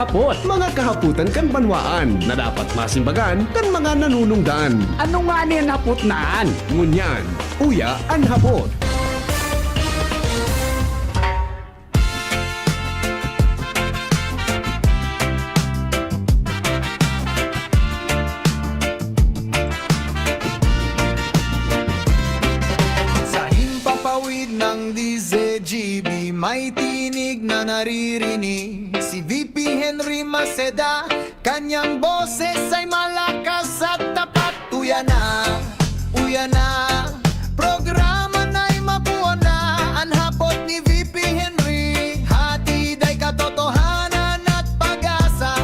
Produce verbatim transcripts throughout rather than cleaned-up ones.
Hapot. Mga kahapotan kan banwaan na dapat masimbagan kan mga nanunungdan. Ano ngani an hapot na an? Ngunyan, uya an hapot. Sa himpapawid ng D Z G B, may tinig na naririnig. Si V P Henry Maceda, kanyang boses ay malakas at tapat. Uya na, uya na, programa na'y mabuo na. An hapot ni V P Henry, hatid ay katotohanan at pag-asa.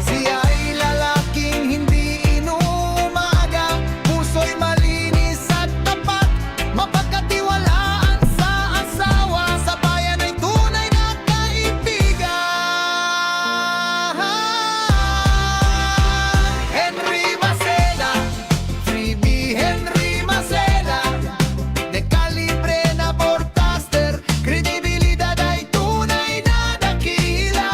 Siya ay lalaking hindi inuumaga, puso'y malinis at tapat, mapagkatiwalaan sa asawa, sa bayan ay tunay na kaibigan. Henry Maceda, V P Henry Maceda, de kalibre na broadcaster, kredibilidad ay tunay na dakila.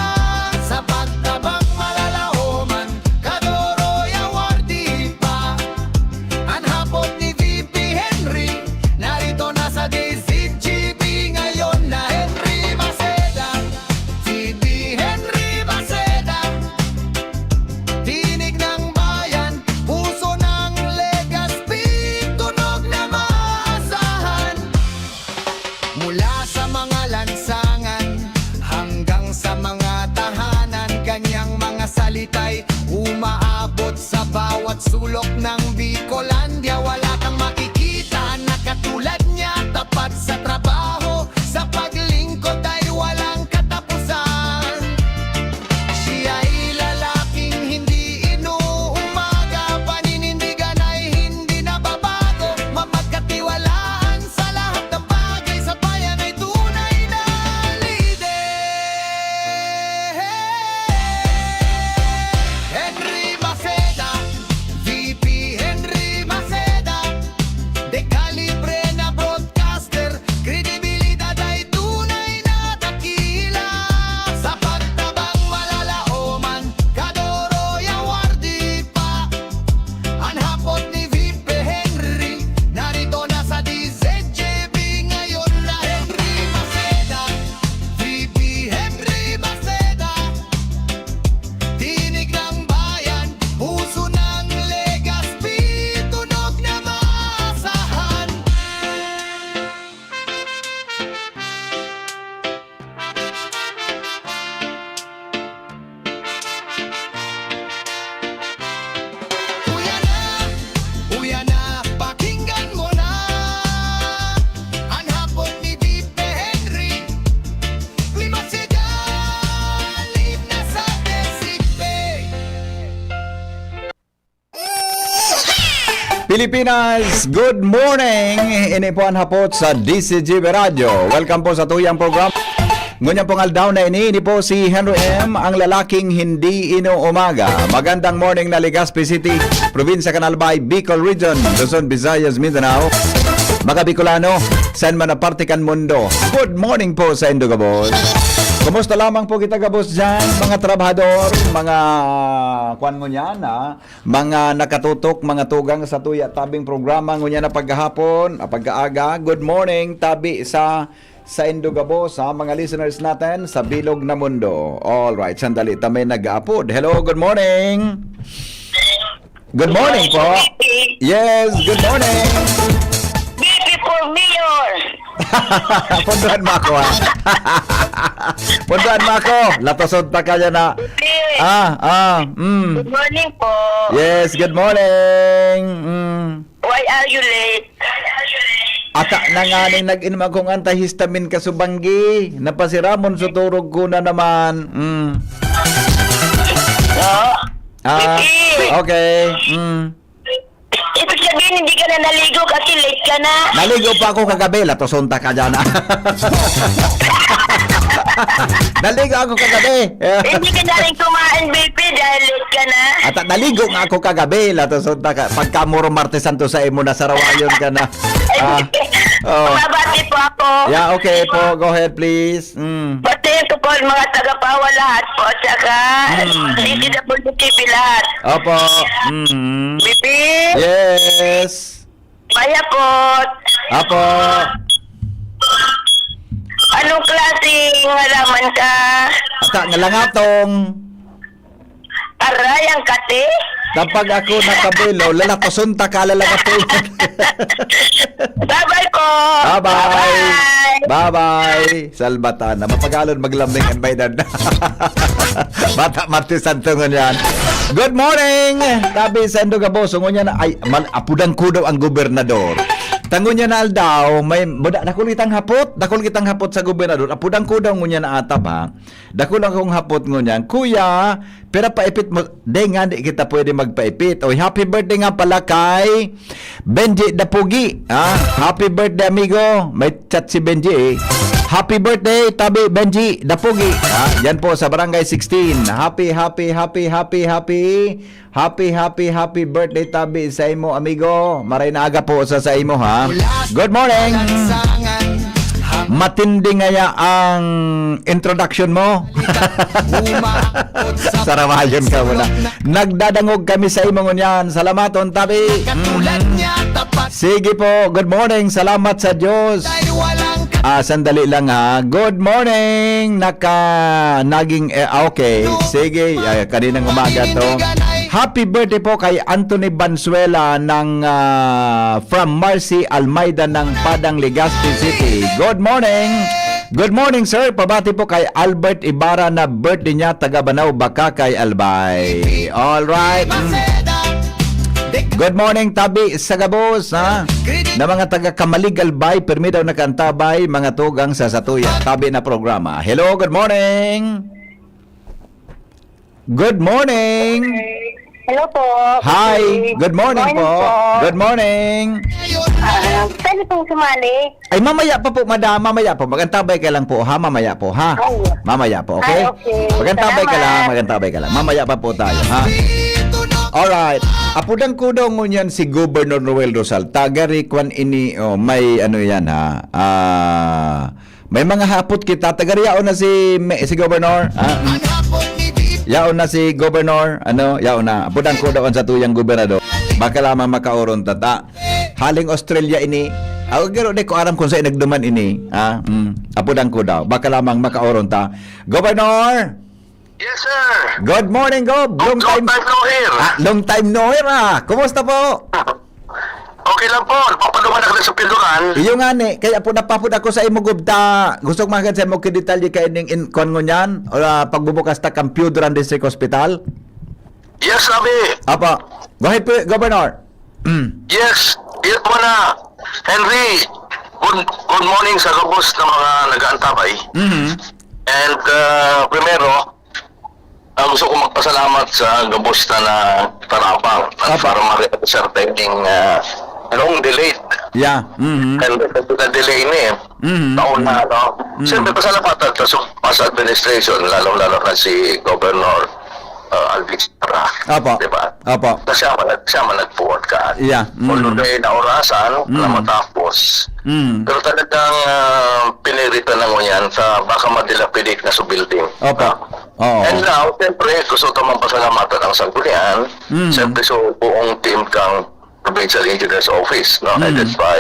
Sa pagtabang malalaoman, kadoroy award di pa. An hapot ni V P Henry, narito na sa D Z G B ngayon na Henry Maceda. V P Henry Maceda, tinig ng bayan, puso ng Legazpi, tunog na maasahan. Mula sa mga lansangan hanggang sa mga tahanan, kanyang mga salita'y umaabot sa bawat sulok ng Bicolandia. Wala kang makikita na katulad niya, tapat sa trabaho, sa paglingkod ay walang katapusan. Siya'y lalaking hindi inuumaga, paninindigan ay hindi nababago, mapagkatiwalaan sa lahat ng bagay, sa bayan ay tunay na lider. Henry Maceda, V P Henry Maceda, de kalibre na broadcaster, kredibilidad ay tunay na dakila. Sa pagtabang malalaoman, kadoroy award di pa. An hapot ni V P Henry, narito na sa D Z G B ngayon na Henry Maceda, V P Henry Maceda. Tinig ng bayan, puso ng Legazpi, tunog na maasahan. Uya na, uya na, pakinggan mo na. An hapot ni V P Henry, lima sa dalim na sa Desigpe. Pilipinas, good morning! Ini po an hapot sa D Z G B Radyo. Welcome po sa tuyang program. Ngunyan pong aldaw na ini, ini po si Henry M, ang lalaking hindi inuumaga. Magandang morning na Legazpi City, Probinsya kan Albay, Bicol Region, Luzon, Visayas, Mindanao. Mga Bicolano, saan man na parte kan mundo. Good morning po sa indo gabos. Kumusta lamang po kita gabos dyan, mga trabahador, mga kwan mo niyan, ha? Mga nakatutok, mga tugang sa tuya tabing programa, ngunyan na paghahapon, ah, pagkaaga. Good morning, tabi sa, sa indo gabos, ha, mga listeners natin sa bilog na mundo. All right, sandali, ta may nag-aapod. Hello, good morning. Good morning po. Yes, good morning. V P for Mayor. Punduhan mo ako, ha? Punduhan mo ako. Latoson ta kaya na. Yes. Ah, ah, mm. Good morning po. Yes, good morning. Mm. Why are you late? Ata na nga ning nag-inom akong antihistamine kasubanggi. Napasiramon sa turog ko na naman. Mm. No? Ah, Hindi. Okay. Mm. Ibig sabihin, hindi ka na naligo kasi late ka na. Naligo pa ako kagabi, latoson ta ka dyan, ah. Naligo ako kagabi. Hindi ka na rin kumain, V P, dahil late ka na. At naligo nga ako kagabi, latoson ta ka. Pagka muro Martes Santo sa imo, nasarawayon ka na. Ah, Oh. Mabati po ako. Yeah, okay po. Go ahead, please. Mm. Bati ko po ang mga taga-Pawa lahat po. At saka, Mm. dito na po sa T V lahat. Opo. Mm. Bibi, Yes. Mayapot. Apo. Anong klaseng halaman ka? Ata nga langatong. Aray, ang kati. Kapag ako nakabilo, lalatoson ta ka, lalatoson. Bye-bye po. Bye-bye. Bye-bye. Bye-bye. Salbatan na. Mapagalon maglambing and by the Bata Martes Santo ngunyan. Good morning! Tabi sa Indo Gaboso, ngunyan na, ay, mal, apudan ko daw ang gobernador. Tango niya na aldaw, may, bada, dakul kitang hapot, dakul kitang hapot sa gobernador. Apudan ko daw ngunyan na ata ba? Dakul akong hapot ngunyan. Kuya, pira paipit mo? Di nga, di kita pwede magpaipit. Oy, happy birthday nga pala kay Benji Dapugi. Ah, happy birthday, amigo. May chat si Benji eh. Happy birthday, Tabi Benji Dapugi. Ah, yan po sa Barangay sixteen. Happy, happy, happy, happy, happy. Happy, happy, happy birthday, Tabi, sa imo, amigo. Maray na aga po sa, sa imo, ha? Good morning. Matindi ngaya ang introduction mo. Sarawayon ka muna. Nagdadangog kami sa imo ngunyan. Salamaton, Tabi. Mhm. Sige po. Good morning. Salamat sa Diyos. Ah, sandali lang ha. Good morning. Naka, naging, eh, ah, okay. Sige. Ah, kaninang umaga to. Happy birthday po kay Anthony Banzuela ng, ah, from Marcy Almeida ng Padang, Legazpi City. Good morning. Good morning, sir. Pabati po kay Albert Ibarra na birthday niya, taga Banao, Bacacay, Albay. All right. Mm. Good morning, Tabi sa Gabos, ha? Na mga taga Camalig, Albay, pirmi daw nakaantabay, mga tugang sa satuya. Tabi na programa. Hello, good morning. Good morning. Hello po. Hi. Good morning Morning po. po. Good morning. Ah, pwede pong sumali? Ay, mamaya pa po, madam. Mamaya po. Mag-antabay ka lang po, ha? Mamaya po, ha? Ay. Mamaya po, okay? Ay, okay. Mag-antabay ka Salamat. lang, mag-antabay ka lang. Mamaya pa po tayo, ha? Alright. Apudan ko daw ngunyan si Governor Noel Rosal. Taga Rikwan ini, oh, may ano yan, ha? Ah, may mga hapot kita. Taga Riyaon na si, si Governor, ha? Yaon na si Governor, ano, yaon na. Apudan ko daw ang satuyang gobernador. Baka lamang makaoron tata. Haling Australia ini. Ako garo di ko aram kung saan nagduman ini. Ha? Mm. Apudan ko daw. Baka lamang makaoron ta. Governor! Yes, sir. Good morning, Gov. Long Long time, time no hear. Ah, long time no hear, ah. Kumusta po? Okay lang po. Papaduman ako sa pinduran. Iyo nga ni. Kaya po napapod ako sa imo, Gov, ta gusto ko magad sa imo kidetalye kay ning in, kuwan ngunyan, o, ah, pagbubukas ta kan Pio Duran District Hospital. Yes, Rabi. Apa. Go ahead po, Governor. Mm. Yes, yes po na. Henry, good, good morning sa gabos ng mga nag-aantabay. Mhm. And, uh, primero, uh, gusto ko magpasalamat sa gabos na natarabang at Apa. para ma-realize certain, uh, long delayed. Yeah. Mhm. And na-delay ni eh. Mhm. Taon na, Mhm. no? Mhm. Siyempre, pasalamatan sa su-, sa administration, lalong-lalo na si Governor, uh, Alvin Sara. Apa. Di ba? Apa. Na siya man, siya man nag-forward ka. Yeah. Mm. Although may naorasan na Mm. matapos. Mm. Pero talagang, ah, piniritan na ngunyan sa baka madilapidate na sa building. Opo. Ah. Oo. And now, siyempre, gusto ko man pasalamatan ang Sanggunian. Mm. Siyempre, so, buong team kang Provincial Engineers Office, no? Mm. Headed by,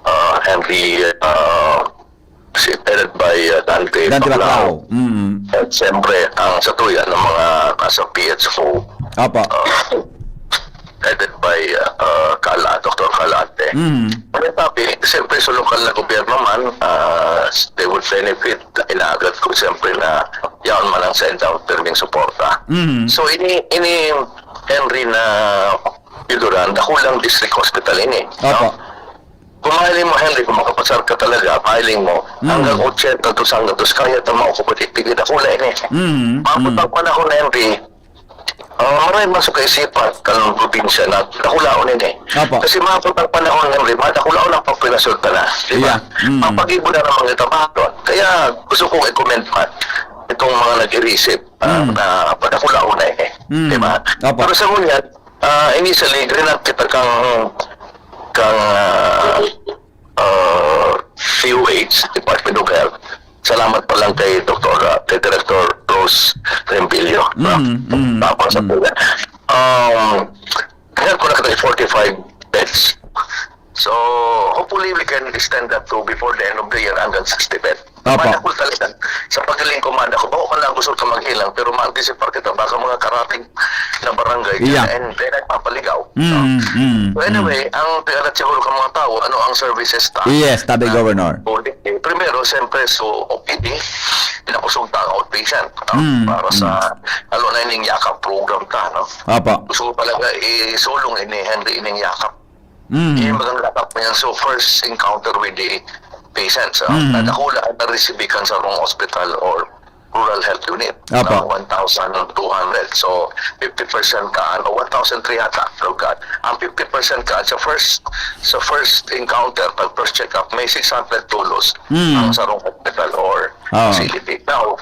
ah, Henry, ah, si, headed by, uh, Dante Dante Baclao. Baclao. Mm. At siyempre, ang satuya ng mga nasa P H O, Apa. uh, headed by, uh, uh, Kala, Doctor Calate. Mm. Ang sabi, siyempre, sa lokal na gobyerno man, uh, they would benefit. Inaagad ko, siyempre, na yaon man ang send out pirming suporta. Mm. So, ini, ini, Henry, na Pio Duran, dakulang district hospital ini, no? Opo. Kung mahiling mo, Henry, kung makapasar ka talaga, mahiling mo, Mm. hanggang ochenta dos, hanggang dos, kaya ta maokupar, tigil ako na ini. Mm, Maabot mm. ang panahon na, Henry, ah, maray man sa kaisipan kan probinsya na dakulaon ini. Opo. Kasi maabot ang panahon, Henry, madakulaon ang pagpinasulta na. Di ba? Yeah. Mm. Mapag-ibo na naman kita mahapon. Kaya gusto kong i-commend pa itong mga nag-irisip, ah, Mm. na padakulaon na ini. Mm. Di ba? Opo. Pero sa ngunyan, Ah, initially, grinat kita kang, kang, ah, ah, D O H, Department of Health. Salamat pa lang kay Doktor, ah, kay Director Rose Rempilio, no? Mm, mm, Tapos sa mm. Pula. Um, Kaya ko nakita forty-five beds. So, hopefully we can extend that to before the end of the year hanggang sixty beds. Apo. Madakul talaga. Sa pagaling ko, madakul. Bako ka lang gusto ka maghilang, pero ma-anticipate kita, baka mga karating na barangay, Yeah. and then nagpapaligaw. Mm, mm, So anyway, mm. ang tiyalat siguro ka mga tao, ano ang services ta? Yes, tabi, Ah, Governor. so, di- primero, siyempre, so O P D, pinakusog ta ang outpatient, no? Mm, Para sa, mm. lalo na ining yakap program ta, no? Apo. Gusto ko talaga isulong ini, Henry, ining yakap. Mm. Yung mga yakap na yan, so first encounter with the patients, no? Mm. Na dakula ang naresibikan sa wrong hospital or rural health unit. Apo. Na one thousand two hundred. So, fifty percent kaan, o one thousand three ata, Lord God. Ang fifty percent kaan, sa first, sa first encounter, pag first check-up, may six hundred tulos Mm. ang sarong hospital or Oo. facility. Now,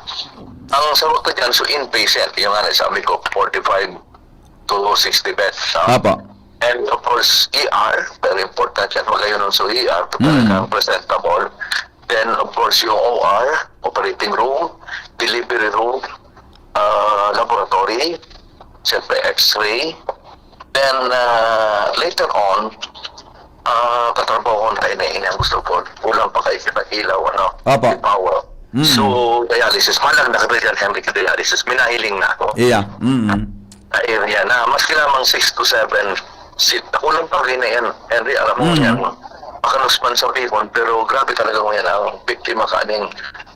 ang sarong ka dyan, so inpatient, yung nga sabi ko, forty-five to sixty beds. No? Apo. And of course, E R, very important yan. Wala yun sa E R, Mm. talagang presentable. Then, of course, yung O R, operating room, delivery room, ah, laboratory, siyempre X-ray. Then, ah, later on, ah, katrabaho tayo na ini ang gusto ko. Kulang pa kayo sa ilaw, ano? Apo. May power. Mm. So, dialysis. Malang na Henry dialysis. Minahiling na ako. Iya. Mm. Na area na. Maski lamang six to seven seat. Kulang pa rin na yan. Henry, alam mo Mm. yan. Makalusman sa Bicol, pero grabe talaga ngayon ang biktima kaning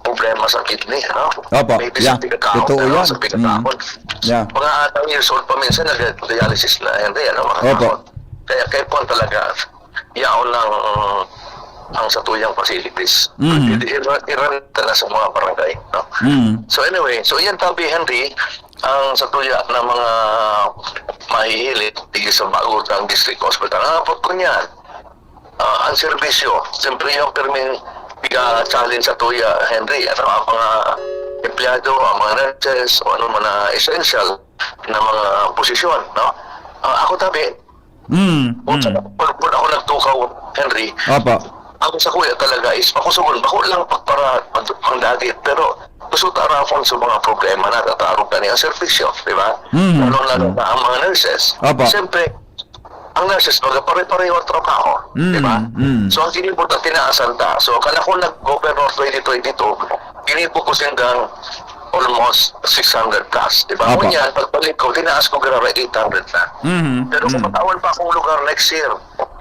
problema sa kidney, no? Opo, Maybe yeah. sa pagkakahon, Totoo ano, yan. sa pagkakahon. Mm. Yeah. Mga atang years old pa minsan, nag-dialysis na, Henry, ano, mga Opo. kahon. Kaya kaya po talaga, yaon lang ang satuyang facilities. Mm. Pwede iran, iran ta na sa mga barangay, no? Mm. So anyway, so yan tabi, Henry, ang satuya na mga mahihilit, tigil sa Bagot ang District Hospital. Ang apot ko niyan, ah, ang serbisyo, siyempre yung pirming piga-challenge satuya, Henry, ano, ang mga empleyado, ang mga nurses, o ano man na essential na mga posisyon, no? Ah, ako tabi, Mm, Kung sa mm. pag, pag ako nagtukaw, Henry, Opo. ang sa kuya talaga is pakusugon, bako lang pagpara, pag, pangdagit, pero gusto tarafon sa mga problema na tatarong kani ang serbisyo, di ba? Mm, Lalo-lalo mm. na ang mga nurses. Opo. Siyempre, ang nurses, baga pare-pareho ang trabaho, Mm, di ba? mm. So, ang kinibot na tinaasan ta. So, kana ko nag-governor twenty twenty-two, kinibot ko sindang almost six hundred plus, di ba? Mm. Opo. Ngunyan, pagbalik ko, tinaas ko grabe eight hundred na. Mm, Pero kung mm. matawan pa akong lugar next year,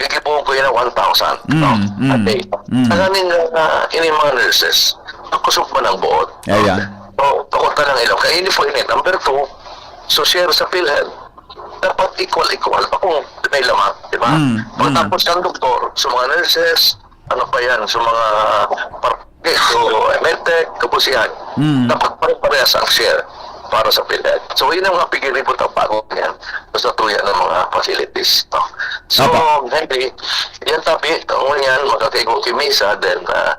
gigibuhon ko yun ng one thousand, no? Mm, mm, A day. mm. Ang aming, ah, ini mga nurses, kusog man ang buot. Yeah, yeah. O, pakot na lang ilaw. Kaya ini po ini. Number two, so share sa PhilHealth. Dapat equal-equal. Ako, may lamang, di ba? Mm, mm. Pagkatapos ng doktor, sa mga nurses, ano pa yan, sa mga par-, so, medtech, tapos yan. Mm. Dapat pare-parehas ang share para sa PhilHealth. So, yun ang mga pigiribot ang bago niyan sa tuya ng mga facilities, no? So, Opo. Henry, yan tapi, ngunyan, makakaigo ki misa, then, ah,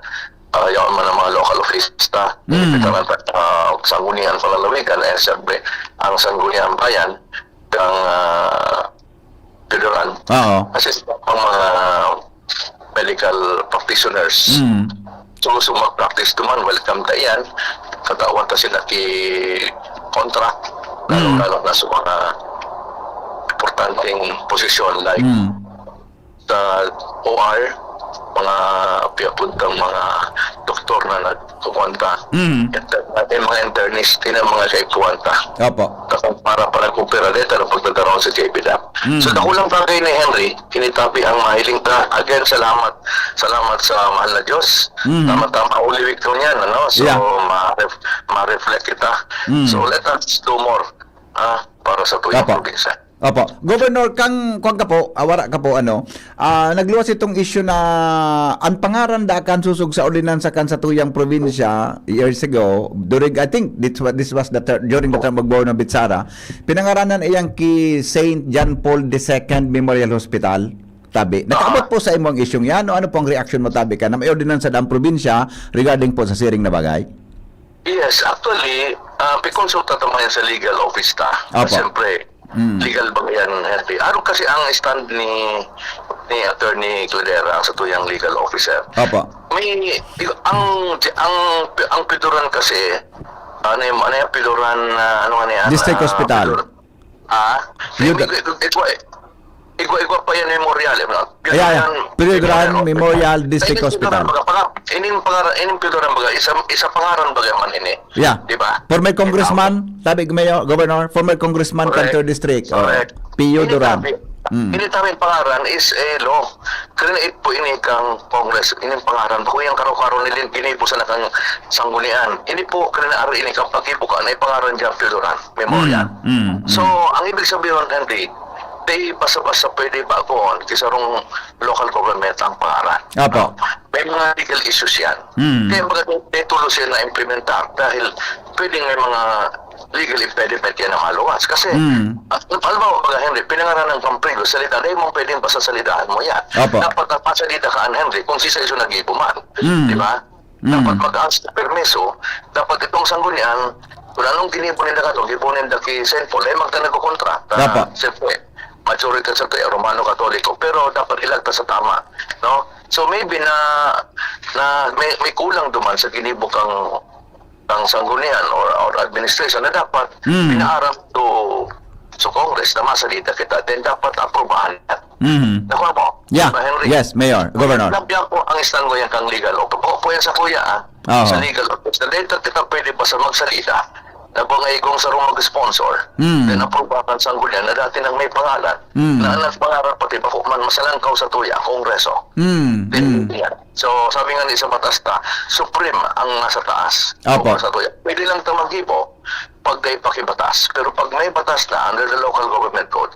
ah, yaon man ang mga local office ta. Mm. Kita man, ah, Sangguniang Panlalawigan, eh, siyempre, ang Sangguniang Bayan, kang, ah, Federal. Oo. Kasi sa mga medical practitioners, Mm. so, so mag-practice duman, welcome ta iyan. Katawan ta sila ki contract, Mm. lalo-lalo na sa mga importanteng posisyon like Mm. sa O R, mga piyapuntang mga doktor na nagkukuwanta. Mm. Inter-, yung mga internist, yun ang mga kaikuwanta. Opo. Tapos para pa nag-opera din, ano, pagdadaraon sa J B Doc. Mm. So, dakulang bagay ni Henry, kinitabi ang mahiling ta. Again, salamat. Salamat sa mahal na Diyos. Mm. Tama-tama, Holy Week to niyan, ano? So, Yeah. ma-ref-, ma-reflect kita. Mm. So, let us do more, ah, para sa tuyang Opo. probinsya. Opo. Governor, kang, kwan ka po, ah, wara ka po, ano, ah, nagluwas itong issue na ang pangaran da kan susog sa ordinansa kan satuyang probinsya years ago, during, I think, this wa-, this was the ter-, during the term of Governor Bitsara, pinangaranan iyang ki Saint John Paul the Second Memorial Hospital, tabi. Nakaabot Ah. po sa imo ang isyung yan, o ano po ang reaksyon mo, tabi, ka na may ordinansa da ang probinsya regarding po sa siring na bagay? Yes, actually, ah, pikonsulta ta man yan sa legal office ta. Opo. Siyempre, Mm. Legal ba yan, Henry? Ano kasi ang stand ni ni Attorney Cladera, ang satuyang legal officer? Opo. May, ang, ang, ang Pio Duran kasi, ano yung, ano yung Pio Duran, ah, ano nga yan? District Ah, Hospital. Pio Duran. Ah? Pio Igwa, Duran. igwa, igwa, igwa, igwa pa yan, Memorial. Eh, no? Pio Yeah, yeah. Duran, Pio Duran Memorial, Memorial District Ay, Pio Duran Hospital. baga, panga-, ining pangara-, ining Pio Duran baga, isa, isa pangaran baga man ini. Yeah. Di ba? Former Ikaw. congressman, sabi ko, Mayor, Governor, former congressman Correct. kan third District. Oh, Correct. Pio Ini Duran. tabi, Mm. ini tabi pangaran is, eh, law. Create po ini kang Congress, ining pangaran. Kung yung karo-karo nila, ginibo sana kang sanggunian. Ini po, kinaari ini kang paggibo ka, na ipangaran dyan, Pio Duran Memorial. Mm, mm, So, mm. ang ibig sabihin, Henry, di basta-basta pwede bagoon, kisarong local government ang pangaran. Opo. May mga legal issues yan. Mm. Kaya mga tulos yan na implementar dahil pwedeng may mga legal impediment yan na maluwas. Kasi, Mm. ah, alam mo, mga Henry, pinangaranan kang Prigo, salita, dahil mong pwedeng pasasalitaan mo yan. Opo. Dapat ang pasalita ka, Henry, kung si Saiso nag-iipuman. Mm. Di ba? Mm. Dapat mag-ask ng permiso, dapat itong sanggunian, kung anong ginibo ninda ka, gibo ninda ki Saint Paul, eh, magta nagkokontra. Ta, Opo. siyempre, majority sa tayo, Romano Katoliko, pero dapat ilagta sa tama, no? So, maybe na, na may, may kulang duman sa ginibo kang, kang sanggunian or, or administration na dapat Mm. pinaaram to sa Congress na masalita kita, then dapat aprubahan yan. Mhm. Nakuha mo? Yeah. Diba, Henry? Yes, Mayor, Governor. Sabi ako, ang stand ko yan kang legal. O, po, po yan sa kuya, ah. Oho. Sa legal office. Na dito kita pwede ba sa magsalita? Na ba nga igong sarong mag-sponsor? Mm. Then aprubahan sa sanggunian na dati nang may pangalan. Mm. Na ang nagpangalan pati ba man masalangkaw sa tuya, Kongreso. Mm, Then, mm. yan. So, sabi nga ni sa batas ta, supreme ang nasa taas. Opo. Kongreso sa tuya. Pwede lang ito mag-ibo pag may pakibatas. Pero pag may batas na under the local government code,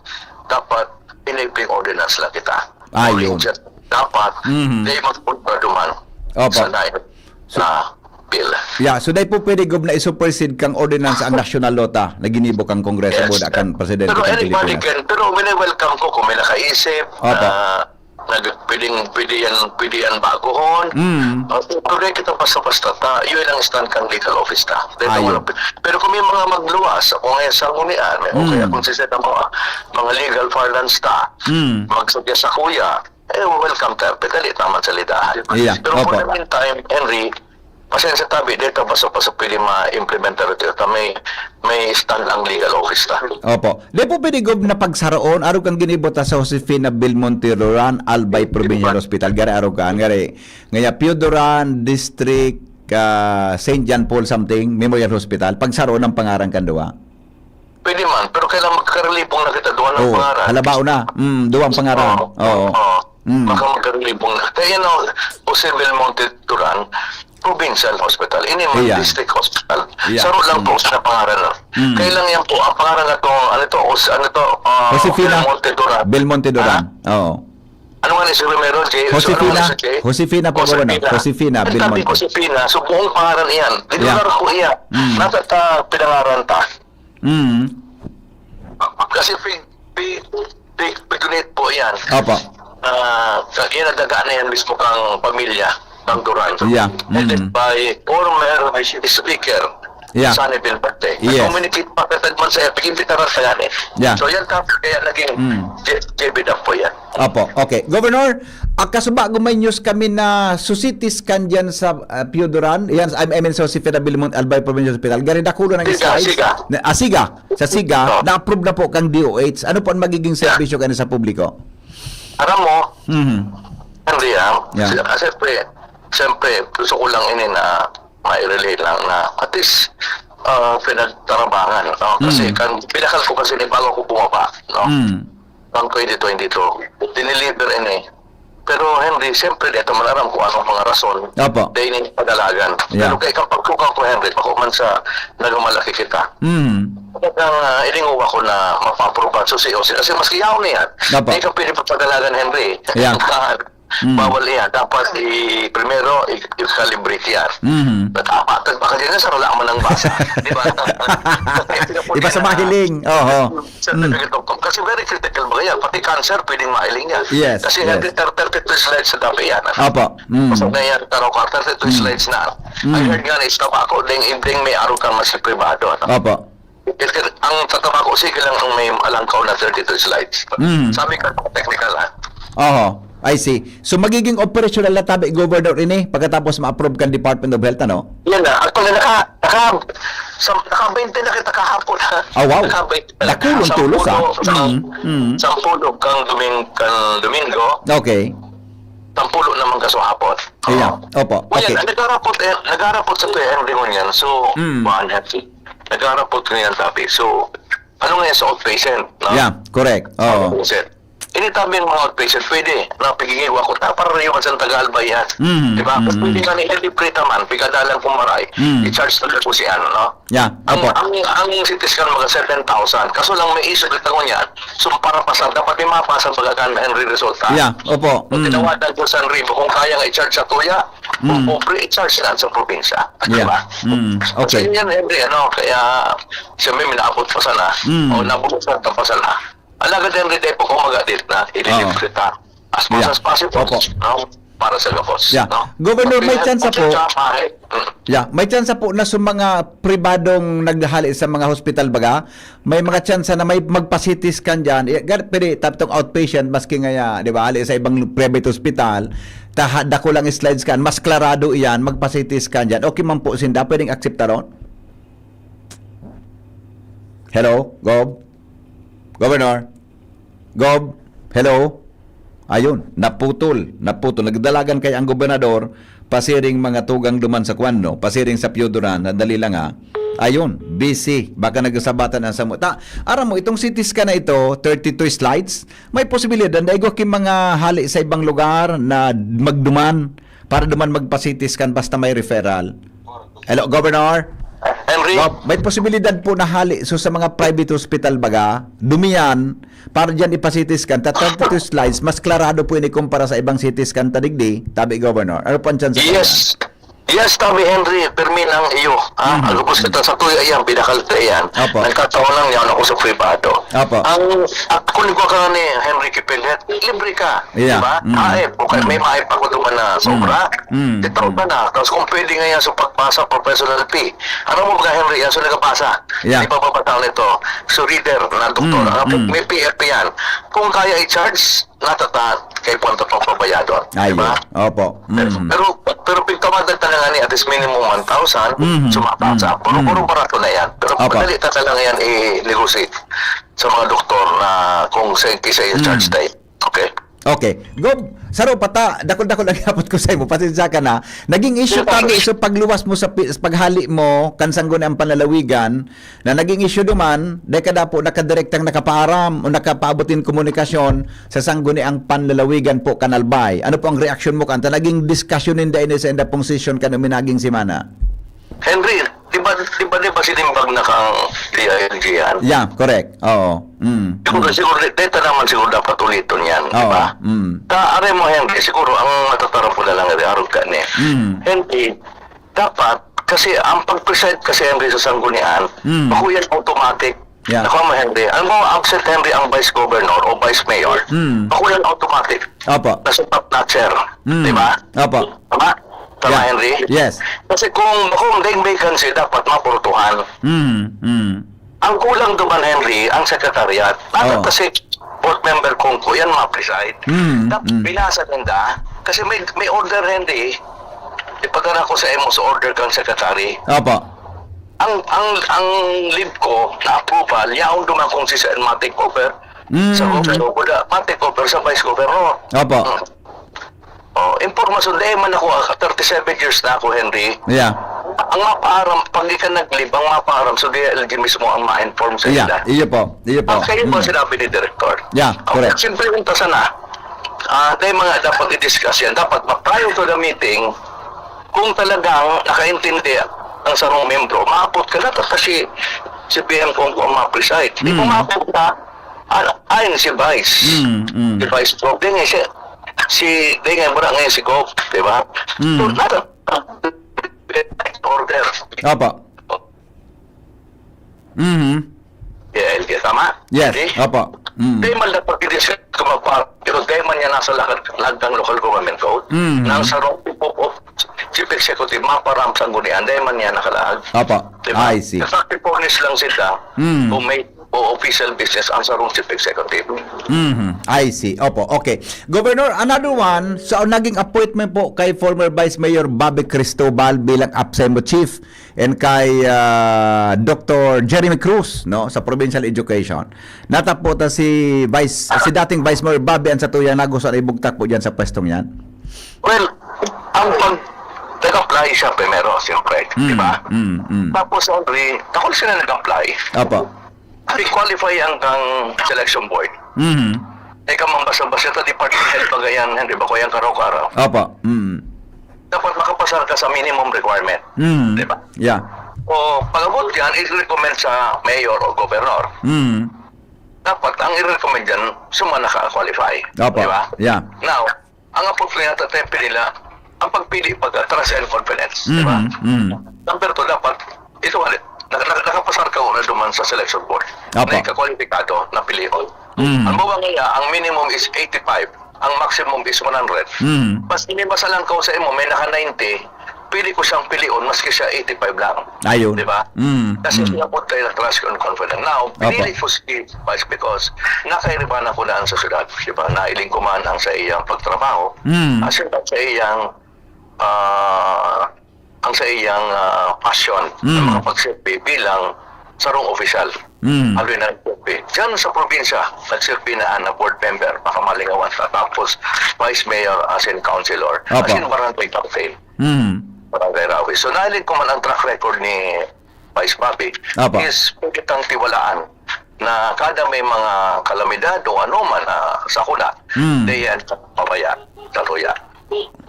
dapat enabling ordinance lang kita. Ayun. Orange, dapat Mhm. di magpunta duman Opo. sa dahil So, na bill. Yeah, so dai po pwede, Gob, na i-supersede kang ordinance ang national law ta na ginibo kang Kongreso Yes. board akan presidente Pero kan anybody Pilipinas. can, pero wini-welcome ko kung may nakaisip Opo. na nag-, pwedeng, pwede yan, pwede yan baguhon. Mm. Uh, pero di kita basta-basta ta, yun ang stand kang legal office ta. Dito Ayun. wala pi-, pero kung may mga magluwas, kung ngayon sa sanggunian, may, o kaya Mm. kung sisita mga, mga legal parlance ta, Mm. magsugya sa kuya, eh, welcome ta, pedali naman sa lidahan. Yeah, Pero for opo. the meantime, Henry, pasensya tabi, dito basta-basta pwede ma-implementar ito. Ta may, may stand ang legal office ta. Opo. Di po pwede, Gob, na pagsaroon, arog kang ginibo ta sa Josefina Belmonte Duran, Albay Provincial Hospital. Gari arog kan, gari. Ngaya Pio Duran District, ah, Saint John Paul something, Memorial Hospital. Pagsaroon ang pangaran kan duwa. Pwede man, pero kailangan magkarelibong na kita, duwa ng Oo, pangaran. halabaw na. Mm, duwang pangaran. Oo. Oo. Oo. Mm. Baka magkarelibong na. Kaya yan, oh, Jose Belmonte Duran, Provincial Hospital. Ini man Iya. District Hospital. Iya. Saro lang po Mm. sa pangaran, no? Mm. Kaya lang yan po, ang pangaran na to, ano to, Os-, ano to, ah, Josefina Belmonte Duran. Belmonte Duran. Ha? Oo. Ano nga ni si Romero? J-, Josefina, ano nga ni si J? Josefina po, Josefina. Governor. Josefina Ang sabi Belmonte. Josefina, subong pangaran iyan. Yeah. Regular po iyan. Mm. Nasa ta, pinangaran ta. Mm. Kasi pi-, pi-, pi-, piglinit po yan. Opo. Ah, sa, yan ang daga na yan mismo kang pamilya, kang Duran. Yeah. Headed Mm. by former speaker, Yeah. Sonny Belmonte. Yes. Nag-communicate pa, katagman sa epic, imbitaran pa yan eh. Yeah. So yan, kaya naging Mm. J-, J B Dap po yan. Opo. Okay. Governor, ah, kasuba, may news kami na susitis kan dyan sa, ah, Pio Duran. Yan, I, I mean, sa Josefina Belmont Albay Provincial Hospital. Gari dakulo ng Siga, slides. Siga. Na, ah, Siga. Sa Siga, Oo. na-approve na po kang D O H. Ano po ang magiging Yeah. serbisyo kani sa publiko? Aram mo, Mhm. Henry, ah, Yeah. si-, ah, siyempre, siyempre, gusto ko lang ini na mairelay lang na at least, ah, pinagtarabangan, no? Kasi Mm. kan, pinakal ko kasi ni bago ko bumaba, no? Mm. Noong twenty twenty-two, dineliver ini. Pero Henry, siyempre, di ito man aram kung anong mga rason. Opo. Dahil ini padalagan. Yeah. Pero kay kapag ko, Henry, bako man sa nagmamalaki kita. Mm. Talagang, ah, ilingaw ako na mapapruban sa C O C. Kasi maski yaon na yan, Opo. di ka pwede papadalagan, Henry. Yeah. Mm. Bawal yan. Dapat i-, primero, i-, i-calibrate yan. Mhm. At dapat, baka dyan, sir, wala man ang basa. Di ba? Iba sa mahiling. Oho. Sir, Mm. talaga ito. Kasi very critical ba yan? Pati cancer, pwedeng mahiling yan. Yes, Kasi yes. nag-, thirty-two slides sa gabi yan. Opo. Mm. So, ngayon, taro ka, thirty-two Mm. slides na. Mm. I heard nga na, is tabako, ding, ding may araw kang mas privado, ano? Opo. Ang tatabako o sige lang ang may alangkaw na thirty-two slides. Mm. Sabi ka, technical, ha? Oho, I see. So, magiging operational na tabi, Governor, ini pagkatapos ma-approve kan Department of Health, ano? Yan na. Actually, naka, naka, sa, naka-twenty na kita kahapon, ha? Ah, wow. Naka-twenty na. Dakulon tulos, ah. Sampulo, Mm, mm. sampulo kang Doming-, kang Domingo. Okay. Sampulo naman kaso hapon. Ayan. Oo. Opo. Well, Okay. yan, nagharapot, eh, nagharapot sa Kuya Henry ngunyan. So, Mm. kuwan, happy. Nagharapot ngunyan, tapi. So, ano nga yan sa outpatient, no? Yeah, correct. Oo. Outpatient. Ini tabi yung mga outpatient, pwede. Na, pigigil ako, ta, para rin yung sa Tagalba yan. Mm, Di ba? Mas mm. pwede nga na ililibre naman, pigadalan kung maray. Mm. I-charge na po si ano, no? Yeah, Ang, opo. ang, ang C T scan, mga seven thousand. Kaso lang, may issue kita ngunyan. So, para pasan, dapat may mapasan baga kan Henry resulta. Yeah, opo. Kung Mm. tinawagan ko sa Henry, kung kaya nga i-charge sa tuya, kung Mm. pobre, i-charge na sa probinsya. Di Yeah. ba? Mm. Kasi Okay. yun yan, Henry, ano, kaya, siyempre, minaabot pa sana. Mm. O, nabubusan ka pa sana. Alagad, Henry, di po kumagadit na, ililip Oo. kita. As much Yeah. as possible, Opo. no? Para sa gabos, Yeah. no? Governor, may Pag-, tsansa pag-, po. pag-, mm. Yeah, may tsansa po na sa mga pribadong naghahali sa mga hospital baga, may mga tsansa na may magpa-C T scan dyan. Eh, gar-, pwede, tapos outpatient, maski nga, ya, di ba, hali sa ibang private hospital, taha, dako lang slides kan, mas klarado iyan, magpa-C T scan dyan. Okay man po, sinda, pwedeng akseptaron? Hello, Gov? Governor? Gov? Hello? Ayun, naputol, naputol. Nagdalagan kaya ang gobernador, pasiring mga tugang duman sa kwan, no? Pasiring sa Pio Duran, sandali lang, ha. Ayun, busy. Baka nagsabatan ang samu-, ta, aram mo, itong C T scan na ito, thirty-two slides, may posibilidad na igwa ki mga hali sa ibang lugar na magduman, para duman magpa-C T scan basta may referral. Hello, Governor? Henry? Gov, may posibilidad po na hali, so, sa mga private hospital baga, dumiyan, para dyan ipa-C T scan, ta thirty-two slides, mas klarado po ini kumpara sa ibang C T scan ta digdi, tabi, Governor. Ano po ang tsansa kaya? Yes. Yes, tabi, Henry, permi nang iyo. Ah, Mhm. Ang gabos kita sa tuya yan, binakal ta yan. Opo. Nagkataon lang yan ako sa pribado. Opo. Ang, ako ni ka ni Henry Kipilet, libre ka. Yeah. Di ba? Mm. Ay, okay, Mm. may maay pa ko duman na Mm. sobra. Mm. Ito Mm. ka na. Tapos kung pwede nga yan sa pagbasa, professional fee. Ano mo ba, Henry, yan? So, nagabasa. Yeah. Di ba, papatao nito? So, reader na doktor. Mm. Ano po, Mm. may P F yan. Kung kaya i-charge, natatahan kay punto pang pabayadon. Di Ayun. ba? Opo. Mm. Pero, pero pagtawadan ka na nga ni at least minimum one thousand, Mm. sumabasa. Mm. Puro-puro Mm. barato na yan. Pero Opo. madali ka na lang yan i-negotiate sa mga doktor na kung sa, kisa i-charge Mm. tayo. Okay? Okay. Gov, saro pa ta, dakol-dakol ang hapot ko sa imo. Pasensya ka na. Naging issue Sige, tabi, Pablo. So pagluwas mo sa pi-, sa paghali mo, kan Sangguniang Panlalawigan, na naging issue duman, dahil ka daw po nakadirektang nakapaaram o nakapaabot nin komunikasyon sa Sangguniang Panlalawigan po, kan Albay. Ano po ang reaksyon mo kanta? Naging diskusyon ninda ini sa inda pong sesyon kan uminaging semana? Henry, di ba, di ba, di ba sinimbag na kang D I L G yan? Yeah, correct. Oo. Mm, Siguro, mm. siguro, di, di ta naman siguro dapat uliton yan, di Oo, ba? mm. Ta, are mo, Henry, siguro, ang matatarong ko na lang, Henry, arog ka ni. Mm. Henry, dapat, kasi ang pag-preside kasi, Henry, sa sanggunian, Mm. bako yan automatic. Yeah. Nakuha mo, Henry? Ang mga absent, Henry, ang vice governor o vice mayor, Mm. bako yan automatic. Opo. Nasa top notcher. Mm. Di ba? Opo. Tama? Tama, Yeah. Henry? Yes. Kasi kung, kung ding vacancy, dapat mapurutuhan. Mm, mm. Ang kulang duman, Henry, ang secretariat. Bakit Oo. kasi board member kong ko, yan mga preside? Mm, Dapat mm. binasa ninda. Kasi may, may order, Henry. Ipagkara ko sa imo sa order kang secretary. Opo. Ang, ang, ang leave ko na approval, yaon duman kung si Sen ma-take over. Mm. Sa governor, wala, ma-take over sa vice governor. Opo. Mm. Oh, impormasyon, dahil man ako, ah, thirty-seven years na ako, Henry. Yeah. Ang mapaaram, pag di ka nag-leave, ang mapaaram, so D I L G mismo ang ma-inform sa Yeah, ila. iyo po, iyo po. Ang kayo po, Mm. sinabi ni Director. Yeah, Okay, correct. simple yung tasa na. Ah, dahil mga dapat i-discuss yan. Dapat, prior to the meeting, kung talagang nakaintindi ang sarong membro, maapot ka na, kasi si P M kung, kung ma-preside. Di kung Mm. maapot ka, ah, ayun si Vice. Mm, mm. Si Vice Pro. Di nga siya, si, di nga, mura ngayon si Gov, di ba? Mm. So, nata-, order. Opo. Mhm. Yeah, yeah, tama? Yes, Okay? opo. Mm. Di man dapat i-discuss kung magpa-, pero di man niya nasa lakad, lagdang local government code, Mm. nang sa role of, of chief executive, maparam sa gunian, di man niya nakalaag. Opo. Di ba? I see. Nasa furnace lang sila, Mm. kung may o official business ang sarong chief executive. Mhm. I see. Opo. Okay. Governor, another one, so naging appointment po kay former Vice Mayor Bobby Cristobal bilang APSEMO chief and kay ah, Doctor Jeremy Cruz, no, sa Provincial Education. Natapo ta si Vice si dating Vice Mayor Bobby ang satuyang nagusto na ibugtak po diyan sa pwestong yan. Well, ang pag nag-apply siya primero, siyempre, di ba? Mm, mm. Tapos, Henry, ako sila nag-apply. Opo. I-qualify ang kang selection board. Mhm. Ika mang basta-basta ito, department head ba yan, hindi ba ko yan karaw-karaw? Opo. Mm. Dapat makapasar ka sa minimum requirement. Mm. Di ba? Yeah. O pag-abot yan, i-recommend sa mayor o governor. Mm. Dapat ang i-recommend dyan, suma naka-qualify. Opo. Di ba? Yeah. Now, ang approach na yata tayo pinila, ang pagpili pag trust and confidence. Di ba? Mhm. Mm. Number two, dapat, ito ulit, nak- nak- nakapasar ka una duman sa selection board. Opo. Na ikakwalipikado na pilion. Mm. Ang bawa nga, ang minimum is eighty-five, ang maximum is one hundred. Mm. Mas inibasa lang ka sa imo, may naka ninety, pili ko siyang pilion, maski siya eighty-five lang. Ayun. Di ba? Mm. Kasi Mm. sila po tayo na trust and confident. Now, pinili ko si Vice because nakairibanan ko na ang sa syudad. Di ba? Nailing ko man ang sa iyang pagtrabaho. Mm. As in, sa iyang ah, ang sa iyang ah, passion Mm. na makapagsilbi bilang sarong opisyal. Mm. Haloy na nagsilbi. Diyan sa probinsya, nagsilbi na na board member, baka malingawan ka. Tapos, vice mayor, as in councilor, as Opo. in barangay captain, Mm. barangay rawi. So, nailing ko man ang track record ni Vice Bobby Opo. is pwede kang tiwalaan na kada may mga kalamidad o ano man na sakuna, Mm. diyan pabaya, tatuya.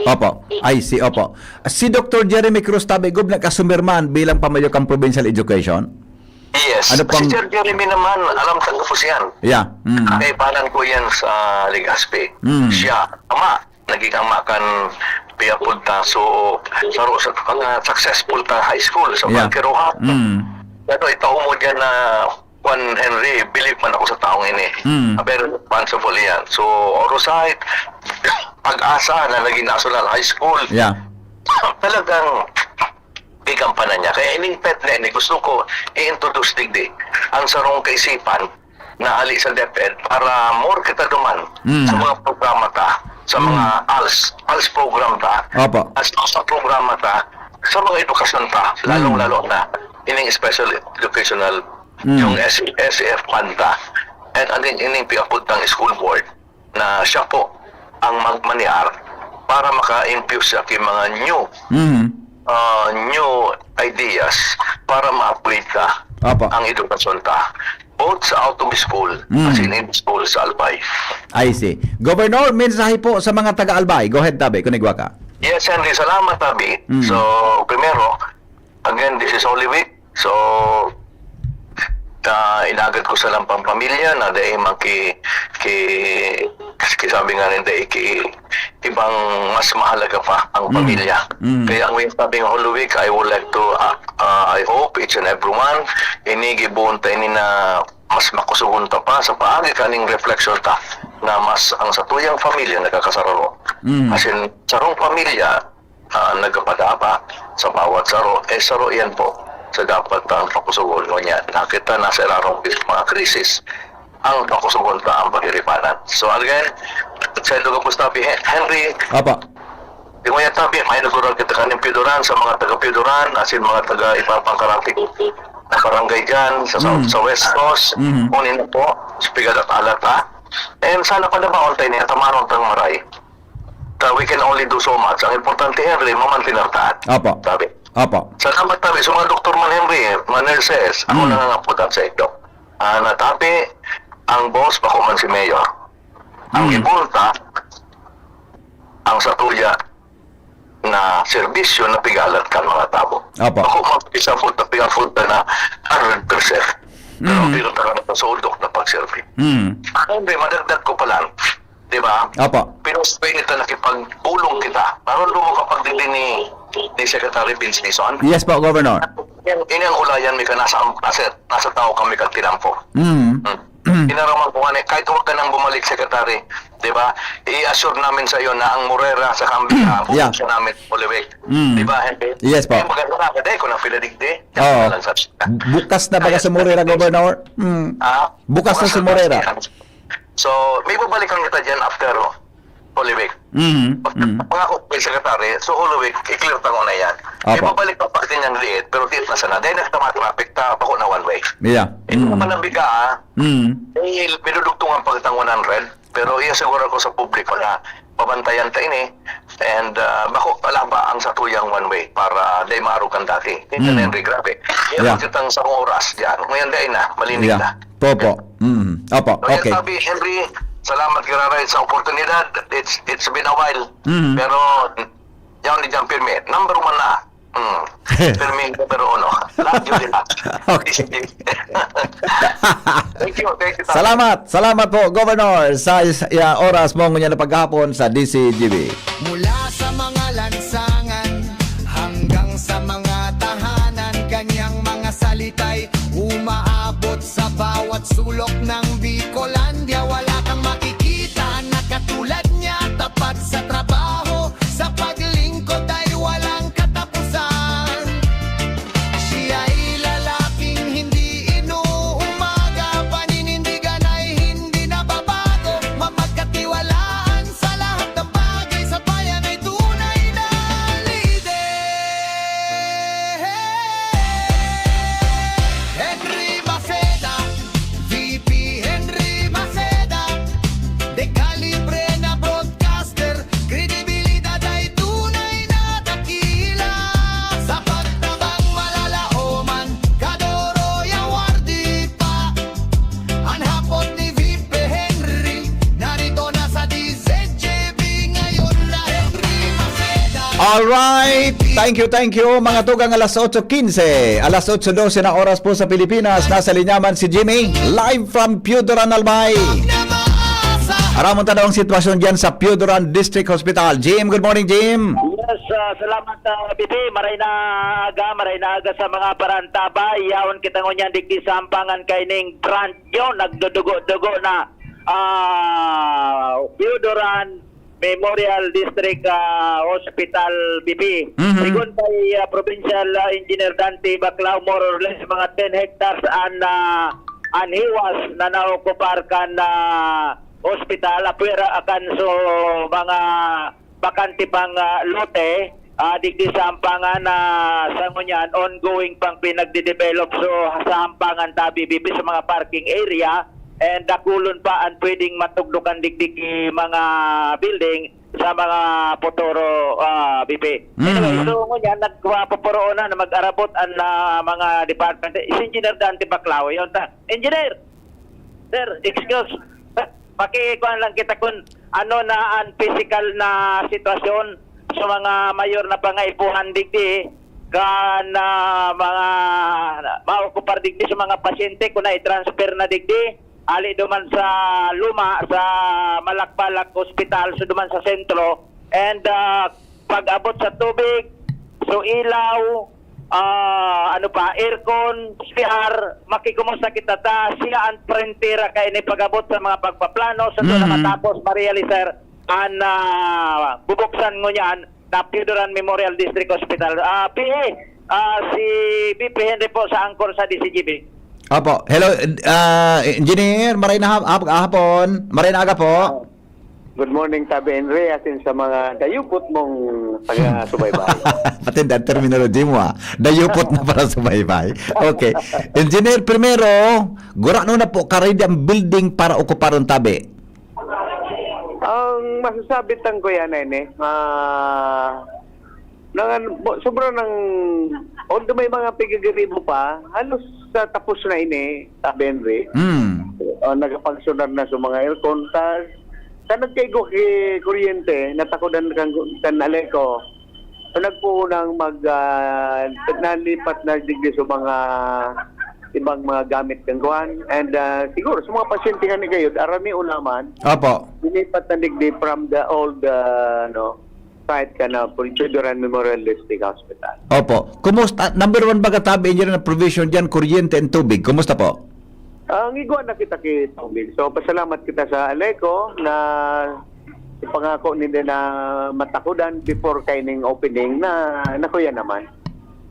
Opo. I see, opo. Si Doctor Jeremy Cruz Tabigob nagkasumirman bilang pamayo kan Provincial Education? Yes. Ano pang- Si Sir Jeremy naman, alam ka po siyan. Yeah. Mm. Kaibanan ko yan sa Legazpi. Mm. Siya, ama, naging ama kan piyapod ta. So, saro sa mga successful ta high school sa Yeah. Pagkiruha. Mm. Pero itaw mo dyan na Juan Henry, believe man ako sa taong ini. Mm. Ah, very responsible yan. So, Orosite, Pag-asa na naging National High School. Yeah. Talagang gigampanan niya. Kaya ining pet na ini, gusto ko i-introduce digdi ang sarong kaisipan na ali sa DepEd para more kita duman Mm. sa mga programa ta, sa Mm. mga ALS, ALS program ta, Opo. as sa programa ta, sa mga edukasyon ta, lalong-lalo na ining special educational, Mm. yung S- S E F fund ta. And again, ining piapod ng school board na siya po ang magmaniar para maka-infuse siya kay mga new Mm. ah, new ideas para ma-upgrade ka Opo. ang edukasyon ta, both sa out of school Mm. as in in school sa Albay. I see. Governor, mensahe po sa mga taga-Albay. Go ahead, Tabi, kung igwa ka. Yes, Henry, salamat, Tabi. Mm. So, primero, again, this is Holy Week. So, ah, inagad ko sa lampang pamilya na dahil maki, ki, ki, sabi nga rin, dahil ki, ibang mas mahalaga pa ang Mm. pamilya. Mm. Kaya ang sabi nga Holy Week, I would like to, ah, ah, I hope each and everyone, ini giboon ta ini na mas makusugon ta pa sa paagi kaning reflection ta na mas ang satuyang pamilya nagkakasararo. Mm. As in, sarong pamilya, ah, nagkapadaba sa bawat saro, eh, saro yan po sa dapat ang pakusugon. Ngunyan, nakita na sa larong mga krisis, ang pakusugon ta ang pagiripanan. So again, sa ito ka po, Tabi, He- Henry, Opo. di mo yan, Tabi, may nagural kita kaning Pioduran, sa mga taga Pioduran, as in mga taga iba pang karating na barangay dyan, sa, sa, Mm. sa West Coast, Mhm. kunin na po, sa pigalat-alat, ha? And sana pa na ba, on time, tamaron tang maray. Ta, we can only do so much. Ang importante, Henry, mamantinar ta. Opo. Sabi. Opo. Salamat, Tabi. Sa mga doktor man, Henry, mga nurses, ako Mm. nangangaputan sa inyo. Ah, na, Tabi, ang boss, bako man si Mayor. Ang Mm. ibulta, ang satuya na serbisyo na pigalat kan mga tao. Opo. Ako mag-isabot na pigalat na hundred percent. Pero Mm. pero talaga sa sudok na pagserbi. Mm. Ako, Henry, madagdag ko pa lang. Di ba? Opo. Pinuspay nito, nakipagpulong kita. Naroon mo kapag digdi ni, ni Secretary Vince Dizon? Yes po, Governor. Yan, ini ang ulayan mi ka nasa, nasa, nasa tao kami kag tinampo. Mm. Hmm. Tinaraman ko nga na, kahit huwag ka nang bumalik, Secretary, di ba? I-assure namin sa iyo na ang Morera sa Cambia, ang Yeah. probinsya namin, Olivic. Mm. Di ba, Henry? Yes po. Kaya maganda na, kaya ko nang pinadigdi. Oo. Lang sa Bukas na ba Kaya si Morera, sa- Governor? Mm. Ah, Bukas na si Morera. So, may babalikan kita dyan after, oh. Olivic. Mm. Mm. Pangako ko kay Secretary, so Olivic, i-clear ta ko na yan. May Apo. babalik pa pag kanyang liit, pero di na sana. Dahil nagtama traffic, ta, bako na one way. Yeah. Hindi ko Mm. malambig ka, ah. Mm. Eh, pinudugtungan pag tang one hundred, pero iya siguro ko sa publiko na pabantayan ta ini, and ah, bako kalaba ang satuyang one way para dai maarog kan dati. Hindi Mm. na, Henry, grabe. Iya Yeah. yeah. Kitang sa oras dyan. Ngayon dahil na, malinig Yeah. na. Popo. Mm. Opo. So, yan Okay. Sabi, Henry, salamat kiraray sa oportunidad. It's, it's been a while. Mm. Pero, yan ni John Pirmi. Number one na. Mm. Pirmi, number uno. Love you, Dila. Okay. Thank you, thank you. Salamat. Salamat po, Governor, sa is- ya, oras mo ngunyan na paghapon sa D C G B. Mula sa mga lansangan hanggang sa mga tahanan, kanyang mga salita'y umaabot sa bawat sulok ng Bicolandia. Wala kang makikita na katulad niya, tapat sa trabaho, sa paglingkod ay walang katapusan. Siya'y lalaking hindi inuumaga, paninindigan ay hindi nababago, mapagkatiwalaan sa lahat ng bagay, sa bayan ay tunay na lider. Henry Maceda, V P Henry Maceda, de calibre na broadcaster, kredibilidad ay tunay na dakila. Sa pagtabang malalaoman, Kadoroy Awardee pa. Ang hapon ni V P Henry, narito na sa D Z G B ngayon na Henry Maceda. Alright. Thank you, thank you. Mga tugang, alas otso quince. Alas otso doce na oras po sa Pilipinas. Nasa linya man si Jimmy. Live from Pioduran, Albay. Aramon ta daw ang sitwasyon dyan sa Pioduran District Hospital. Jim, good morning, Jim. Yes, ah, salamat, ah, B P. Maray na aga, maray na aga sa mga parantabay. Yaon kita ngunyan digdi sa Sampangan kaining brand nyo. Nagdudugo-dugo na, ah, Pioduran Memorial District, ah, Hospital, B P. Mhm. Sigon kay, ah, Provincial, ah, Engineer Dante Baclao, more or less mga ten hectares an, ah, an hiwas na naokupar kan, ah, hospital. Apwera akan so mga bakante pang, ah, lote, ah, digdi sa Sampangan na sa ngunyan, ongoing pang pinagde-develop. So, sa Sampangan tabi, B P, sa mga parking area, and dakulon pa ang pwedeng matugdokan digdi ki mga building sa mga futuro, ah, B P. Anyway, Mhm. so ngunyan, nagpapaporoon na na mag-arabot ang, ah, mga department. Si Engineer Dante Baclao, yun ta. Engineer! Sir, excuse. Pakikuan lang kita kun ano na ang physical na sitwasyon sa mga mayor na pangaipuhan digdi, kan, ah, mga maokupar digdi sa mga pasyente kun na i-transfer na digdi, ali duman sa luma, sa Malakbalak Hospital, so duman sa sentro. And, ah, pag-abot sa tubig, so ilaw, ah, ano pa, aircon, C R, makikumusta kita ta, siya ang prentera kay ni pag-abot sa mga pagpaplano, sa doon na Mhm. matapos, ma-realize, sir, ang, ah, bubuksan ngunyan na Pioduran Memorial District Hospital. Ah, P A, ah, si V P Henry po sa anchor sa D C G B. Opo. Hello, uh, Engineer. Maray na hap- hap- hapon. Maray na aga po. Good morning, Tabi Henry, asin sa mga dayupot mong taga-subaybay. Pati ang terminology mo, ah. Dayupot na para subaybay. Okay. Engineer, primero, gurano na po karidi ang building para okuparon tabi? Ang masasabi tang ko yan, eh, ah, nangan, bo- sobra ng, although may mga pigagaribo pa, halos sa tapos na ini, Tabi Henry. Hmm. O, nagapagsunar na sa mga aircon. Ta, ta nagkaigo ki kuryente, natakodan kan, kan Aleco. So, nagpuunang mag, ah, nalipat na digdi sa mga ibang mga gamit kan kuan. And, ah, siguro, sa mga pasyente nga ni kayo, arami ulaman, Opo. nilipat na digdi from the old, ah, ano, site ka na, Pulchuduran Memorial District Hospital. Opo. Kumusta? Number one baga tabi, Engineer, na provision dyan, kuryente and tubig. Kumusta po? Ang igwa na kita ki tubig. So, pasalamat kita sa Aleco na pangako ninda na matakudan before kaining opening na nakuya naman.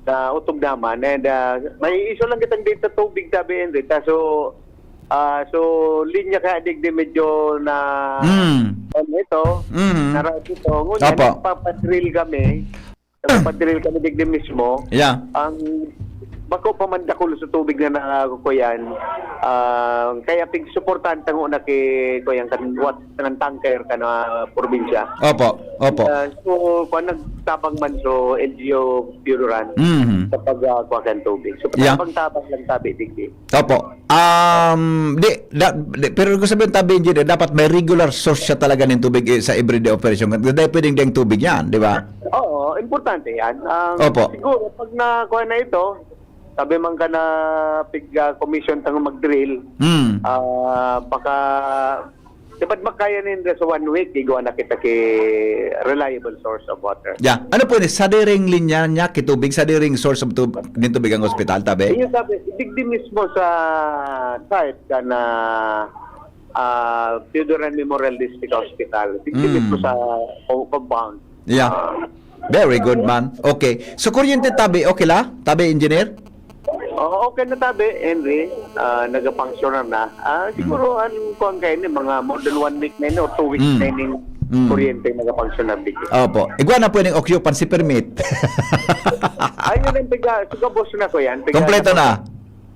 Na utog naman. And ah, may iso lang kitang dito tubig, tabi, Henry. Kaso, ah, so, linya kaya digdi medyo na Mm. ano ito, Mm. nara ito. Ngunyan, Opo. nagpapadrill kami. Nagpapadrill kami digdi mismo. Yeah. Ang bako pa man dakul sa tubig na nakukuyan. Ah, kaya pigsuportahan tango na ki kuyan kan wat kan tanker kan ah, probinsya. Opo, opo. Ah, so, kung nagtabang man so L G U Pioduran Mhm. sa pag ah, kuha kan tubig. So, Yeah. tabang-tabang lang tabi digdi. Opo. Um, di, da, di, pero ko sabihin tabi, engineer, dapat may regular source siya talaga ng tubig eh, sa everyday operation. Dahil pwedeng diyang tubig yan, di ba? Oo, importante yan. Ang Opo. siguro, pag nakuha na ito, sabi man ka na pig ah, commission tang mag-drill, Hmm. ah, baka dapat makaya ninda sa one week, igwa na kita ki reliable source of water. Yeah. Ano po ini? Sadiring linya niya, kitubig, sadiring source of tub nin tubig ang ospital, tabi? Iyo sabi, digdi mismo sa site ka na ah, Pioduran Memorial District Hospital. Digdi Mm. mismo sa co- compound. Yeah. Ah, Very good, man. Okay. So, kuryente tabi, okay la? Tabi, engineer? Oo, okay na tabi, Henry. Ah, nagapangsyonar na. Ah, siguro, ang kuwan kayo ni, mga more than one week na yun or two weeks Mm. na yun yung Mm. kuryente nagapangsyonar digdi. Opo. Igwa na pwedeng occupancy permit. Ayun ang tiga, tiga boss na ko yan. Tiga Kompleto na.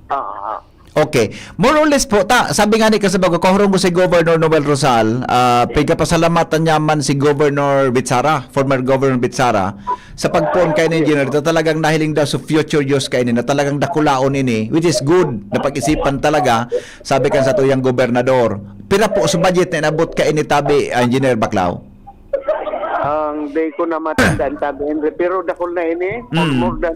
Ah, ah. Okay. More or less po, ta, sabi nga ni Kasabago, kahurong ko si Governor Noel Rosal, ah, pigkapasalamatan niya man si Governor Bitsara, former Governor Bitsara, sa pagpoon kay ni Engineer, ito talagang nahiling daw sa future use kay ni, na talagang dakulaon ini, which is good, na pag-isipan talaga, sabi kan sa tuyang gobernador. Pira po sa budget na inabot kay ni tabi, ah, Engineer Baclao? Ang day ko na matandaan tabi, Henry, pero dakul na ini, Mm. more than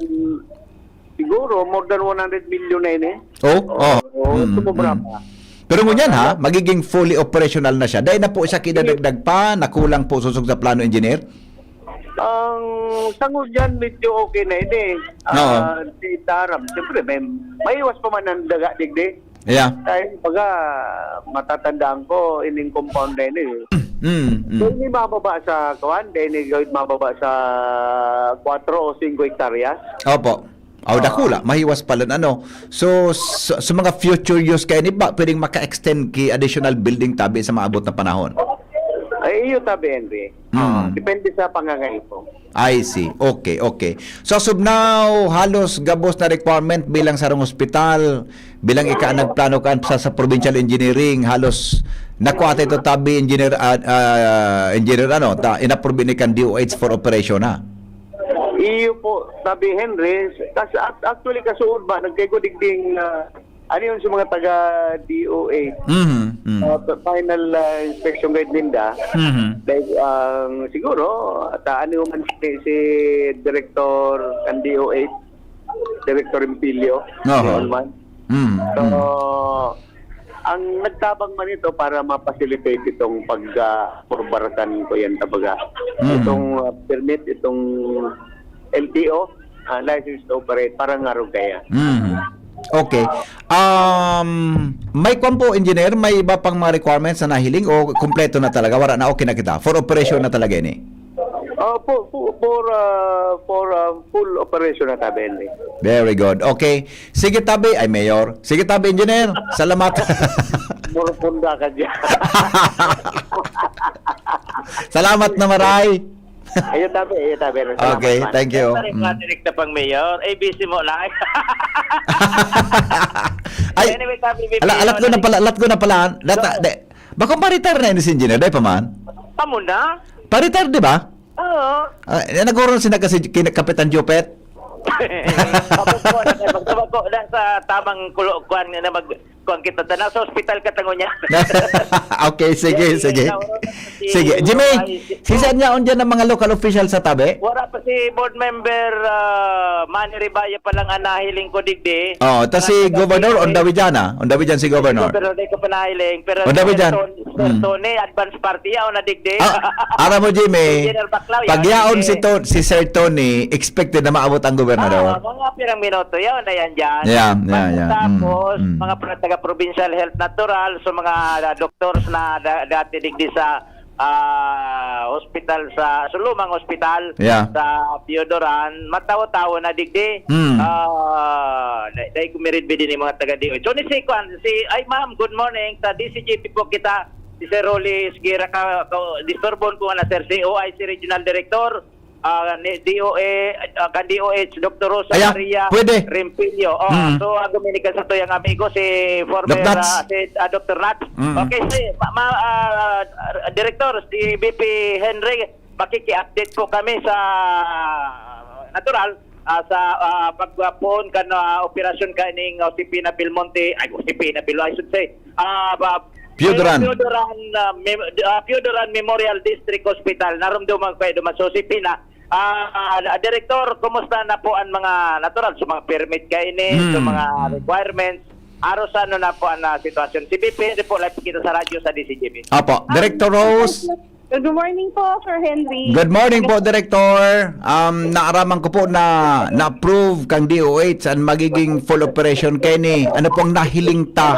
Siguro, more than one hundred million na ini. Oh, oh. Oo, Mm, sumobra mm. pa. Pero ngunyan ha, magiging fully operational na siya. Dahil na po siya kidadagdag pa, nakulang po susog sa plano, engineer? Ang sangod dyan, medyo okay na ini. Oo. Ah, si Taram, siyempre, may, maiwas pa man ang daga, digdi. Yeah. Kaya, baga, matatandaan ko, ining compound na ini. Mm, mm. Dahil may mababa sa, kuwan, dahil may gawin mababa sa kwatro o singko hektaryas. Opo. Aw, Oo. dakula, mahiwas pala na, ano. So, sa, sa mga future use kayo ni ba, pwedeng maka-extend ki additional building tabi sa maabot na panahon? Ay, iyo tabi, Henry. Mm. Ah, depende sa pangangaipo. I see. Okay, okay. So, as of now, halos gabos na requirement bilang sarong hospital, bilang ika nagplano ka sa, sa provincial engineering, halos nakuha tayo ito tabi engineer, ah, ah, engineer ano, ta, inapprove ni kan D O H for operation na. Iyo po, tabi Henry, kas, act- actually kasuod ba, nagkaigo digding, ah, ano yun sa mga taga D O A? Mhm, mhm. Ah, pa- final ah, inspection guide ninda. Mhm. Dahil ang siguro, ta ano man si, si Director kan D O A, Director Empilio, Aha. yun man. Mm, So, mm. ang nagtabang man ito para ma-facilitate itong pag-apurbar kan ko yan, tabaga. Mm. Itong ah, permit, itong L T O, ah, license to operate, parang nga rin kaya. Mm. Okay. Um, may kwan po, engineer, may iba pang mga requirements na nahiling o kumpleto na talaga? Wala na, okay na kita. For operation na talaga ini. Oh, for, for, for, ah, for ah, full operation na tabi, Henry. Very good. Okay. Sige tabi, ay mayor. Sige tabi, engineer. Salamat. Murupunda ka dyan. Salamat na maray. Ayun tabi, ayun tabi. Salamat Okay, man. thank you. Pare, Mm. patrick na pang mayor, A B C mo lang. Ay, Anyway, tabi, ala, alat ko na pala, alat ko na pala. Lata, So, de, bako pa-retire na ini si engineer, dai pa man? Tamo na? Pa-retire, di ba? Oo. Ah, eh, nagurong sila kasi kina Kapitan Jupet. Tapos po, nagtubag ko na sa tamang kulo, kuwan nga na mag, kuwan kita, ta, nasa ospital ka tango niya. Okay, sige, Yan, sige. yan, naurong na si Sige, Jimmy, Roy, si si saan niya on dyan ang mga local official sa tabi? Wala pa si board member ah, Manny Ribaya pa lang ang nahiling ko digdi. Oh, tas si Nasa Governor, Cavite. on the way dyan ah. On the way dyan si Governor. Pero di ko pa nahiling. Pero On the way si dyan. Tony, Sir Mm. Tony, advance party yaw na digdi. Ah, aram mo, Jimmy, Engineer Baclaw, pag yaon yaon, si eh. To-, si Sir Tony, expected na maabot ang gobernador. Ah, mga pirang minuto, yaw na yan dyan. Yeah, yeah, yeah. Tapos, Mm, mm. mga pala taga Provincial Health Natural, sa mga, ah, doctors na da-, dati digdi sa, ah, hospital, sa, sa lumang hospital, Yeah. sa Piodoran, matawo-tawo na digdi. Hmm. Ah, da-, dai ko miridbi din yung mga taga D O H. So, ni si Kwan, si, ay, ma'am, good morning. Sa D C G P po kita, si Sir Rolly Esguerra, ka, ka, disturbon ko na, sir, si O I C Regional Director, ah, ni D O A, ah, kan D O H, Doctor Rosa Aya, Maria pwede. Rempillo. Oh, Mm. so, ang Dominican sa tuyang amigo, si former, Doc Nats. ah, si, ah, Doctor Nats. Mm. Okay, si, ma, ma, ah, Director, si V P Henry, makiki-update po kami sa natural, ah, sa, ah, pagpuon kan, ah, operasyon kaning Josefina Belmonte, ay, Josefina Bel-, I should say, ah, ba, Piodoran. Piodoran, ah, Mem-, ah, Piodoran Memorial District Hospital. Narumduman ko, eh, duman sa Josefina. Ah, ah, Director, kumusta na po ang mga natural sa mga permit kaini, sa Mm, mga mm. requirements? Aros ano na po ang, ah, sitwasyon? Si V P Henry po, live kita sa radyo sa D C G B. Opo. Ah, Director Rose. Good morning po, Sir Henry. Good morning po, Director. Um, naaraman ko po na na-approve kang D O H ang magiging full operation kaini. Ano pong nahiling ta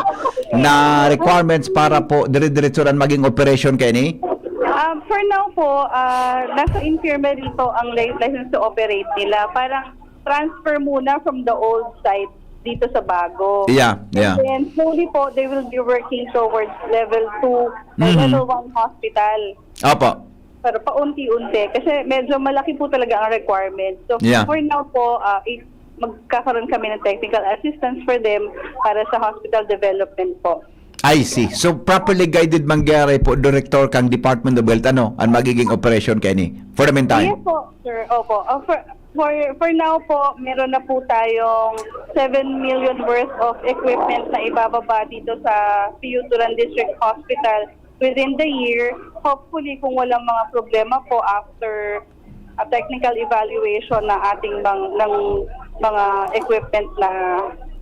na requirements para po dire-diretso ang maging operation kaini? Um, for now po, ah, nasa infirmary po ang li-, license to operate nila. Parang transfer muna from the old site dito sa bago. Yeah, yeah. And then, slowly po, they will be working towards level two or Mhm. level one hospital. Opo. Pero paunti-unti. Kasi medyo malaki po talaga ang requirement. So, Yeah. for now po, ah, i-, magkakaroon kami ng technical assistance for them para sa hospital development po. I see. So, properly guided mangyari po, Director, kang Department of Health, ano, ang magiging operation kaini? For the meantime? Yes po, sir. Opo. Ah, for, for, for now po, meron na po tayong seven million worth of equipment na ibababa dito sa Piyuturan District Hospital within the year. Hopefully, kung walang mga problema po after a technical evaluation na ating bang-, ng mga equipment na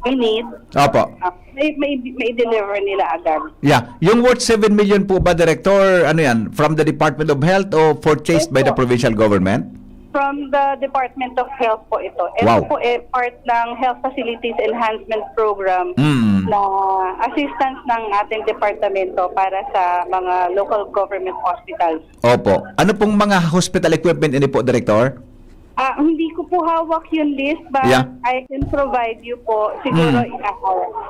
we need, Opo. ah, may, may, may deliver nila agad. Yeah. Yung worth seven million po ba, Director, ano yan? From the Department of Health o purchased Yes by the po. provincial government? From the Department of Health po ito. Ito Wow. po, eh, part ng Health Facilities Enhancement Program Mm. na assistance ng ating departamento para sa mga local government hospitals. Opo. Ano pong mga hospital equipment ini po, Director? Ah, hindi ko po hawak yung list, but Yeah. I can provide you po. Siguro, Mm. ah,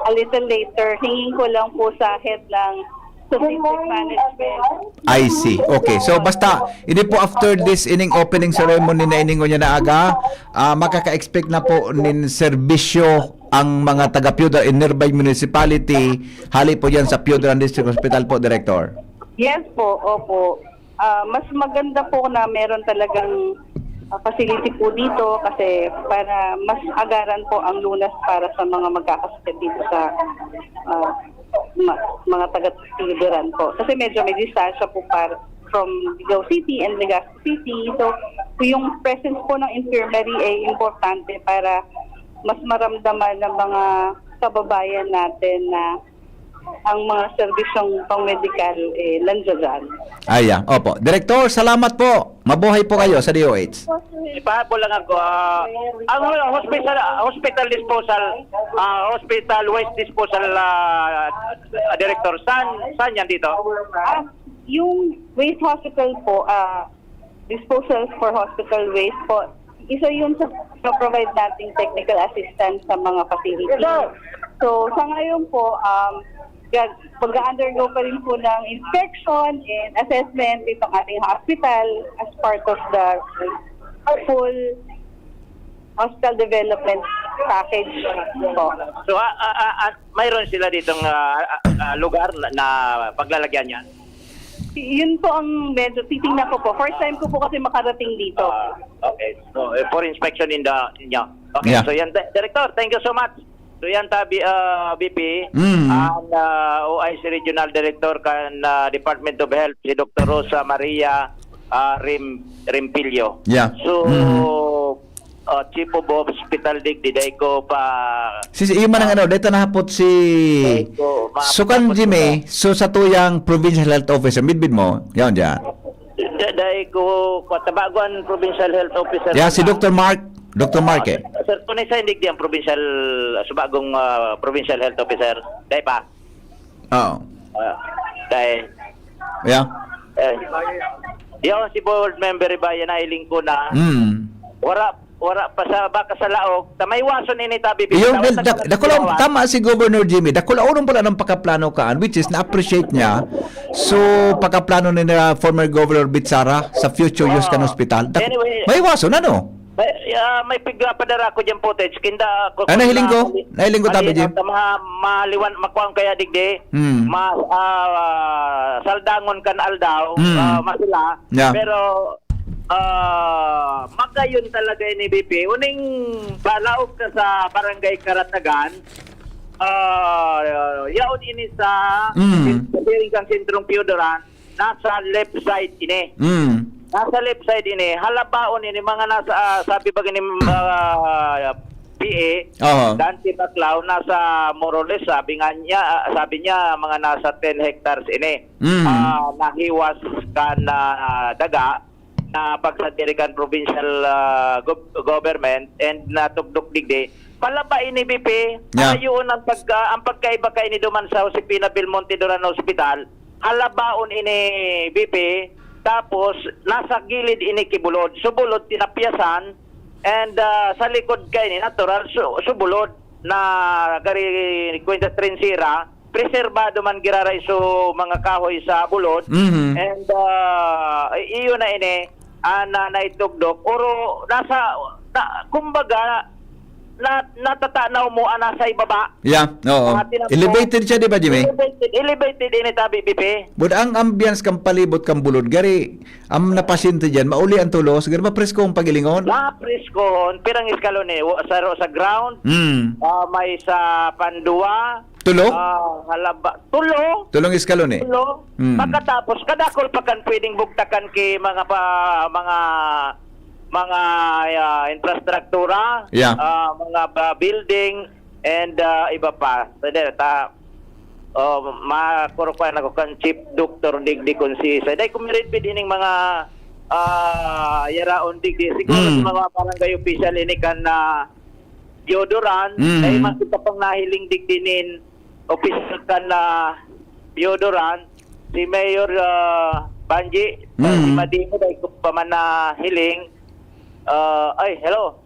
a little later, hingin ko lang po sa head ng sa district management. I see. Okay. So, basta, ini po after this, ining opening ceremony na ining ngunyan na aga, ah, makaka-expect na po nin serbisyo ang mga taga-Pioturan in nearby municipality, hali po yan sa Pioturan District Hospital po, Director. Yes po, opo. Ah, mas maganda po na meron talagang, ah, facility po dito kasi para mas agaran po ang lunas para sa mga magkakasakit dito sa, ah, ma-, mga taga-Pioturan po. Kasi medyo may distansya po par-, from Digao City and Legazpi City. So, yung presence po ng infirmary ay importante para mas maramdaman ng mga kababayan natin na ang mga serbisyong pangmedikal, eh, nandiyan. Ah, yeah. Opo. Director, salamat po. Mabuhay po kayo sa D O H. Ipahabol lang ako, ah, ang hospital, hospital disposal, ah, hospital waste disposal, ah, Director, saan, saan yan dito? Ah, yung waste hospital po, ah, disposal for hospital waste po, isa yun sa provide nating technical assistance sa mga facility. So, sa ngayon po, um, gag-, mag-undergo pa rin po ng inspection and assessment itong ating hospital as part of the full hospital development package po. So, ah, ah, ah, ah, mayroon sila ditong, ah, ah, ah, lugar na, na paglalagyan niyan? Yun po ang medyo titingnan ko po. First time ko po kasi makarating dito. Ah, okay. So, eh, for inspection in the, inyo. Okay, Yeah. so yan, Di-, Director, thank you so much. So yan, tabi, ah, V P, Mm. ang, ah, O I C Regional Director kan, ah, Department of Health, si Doctor Rosa Maria, ah, Rim-, Rimpillo. Yeah. So, Mm. ah, Chief of Hospital digdi, dai ko pa Sisi, iyo man ang ano, dai ta nahapot si Dai ko ma-, So kan mahapot Jimmy, ko. so sa tuyang provincial health officer, midbid mo, yaon dyan. Da-, dai ko, kwa, tabagon provincial health officer Yeah, na si na. Doctor Mark. Doktor Mark, eh. Sir Tony, sa indig di ang provincial, sa bagong, ah, provincial health officer. Dai pa? Oo. Ah, dai. Yeah. Eh, di ako si board member ba yan, nahiling ko na. Mm. Wala, wala pa sa, baka sa laog, ta may wason ini tabi, Iyo, bitaw, well, sa dak-, mga dakula, tama si Governor Jimmy, dakula, unong pala ng pakaplano kaan, which is na-appreciate niya. So, pakaplano ni na former Governor Bitsara sa future use kan Oo. Hospital. Dak-, Anyway, may wason, ano? May, ah, may pigpapadara ko diyang footage. Kinda ko Ah, nahiling ko. Nahiling ko, tabi, Jim. Sa mga maliwan, makuha ang kaya digdi. Hmm. Mas, ah, saldangon kan aldaw, Hmm. ah, masila. Yeah. Pero, ah, magayon talaga ini, B P. Uning balaog ka sa Barangay Karatagan, ah, yaon ini sa, Hmm. sa siring kan Sentrong Piodoran. Nasa left side ini. Mm. Nasa left side ini, halabaon ini, mga nasa, ah, sabi ba gini, ah, P A, Oho. Dante Baclao, nasa more or less, sabi nga niya, ah, sabi niya, mga nasa ten hectares ini. Mm. Ah, nahiwas kan, ah, daga na pagsadiri kan provincial, ah, gov-, government and natugdok digdi. Palaba ini, B P. Yeah. Ayon ang pagka-, ang pagkaiba kaini duman sa Josefina Belmonte Duran Hospital, halabaon ini, B P, tapos nasa gilid ini ki bulod. So, bulod, tinapyasan, and, ah, sa likod kaini, natural, so, so bulod na gari kwenta trinsera, preserbado man giraray so mga kahoy sa bulod. Mhm. And, ah, i-, iyo na ini, ah, na naitugdok. Oro, nasa, na, kumbaga, na, natatanaw mo, ah, nasa ibaba. Yeah, oo. Mga tinapos. Elevated siya, di ba, Jimmy? Elevated, elevated ini tabi, B P. But ang ambience kang palibot kang bulod, gari, ang napasyente dyan, mauli ang tulos, gari, mapresko ang pagilingon. Mapreskohon, pirang eskalon eh. Wa-, sa, sa ground, Mm. ah, may sa pandua, Tulo? ah, halaba, tulo. Tulong eskalon eh. Tulo. Mm. Pagkatapos, kadakol pa kan pwedeng bugtakan ki mga pa, mga, mga, ah, infrastruktura, Yeah. ah, mga ba, building, and, ah, iba pa. So, there, ta, oh, makurukuan ako kan Chief Doctor digdi kun si, sa, dai ko miridbid ining mga, ah, yaraon digdi. Siguro Mm. sa mga barangay official ini kan, ah, Piodoran, Mm. dai man kita pang nahiling digdi nin official kan, ah, Piodoran. Si Mayor, ah, Banji, Mm. si Madimo, dai ko pa man nahiling. Ah, ay, hello.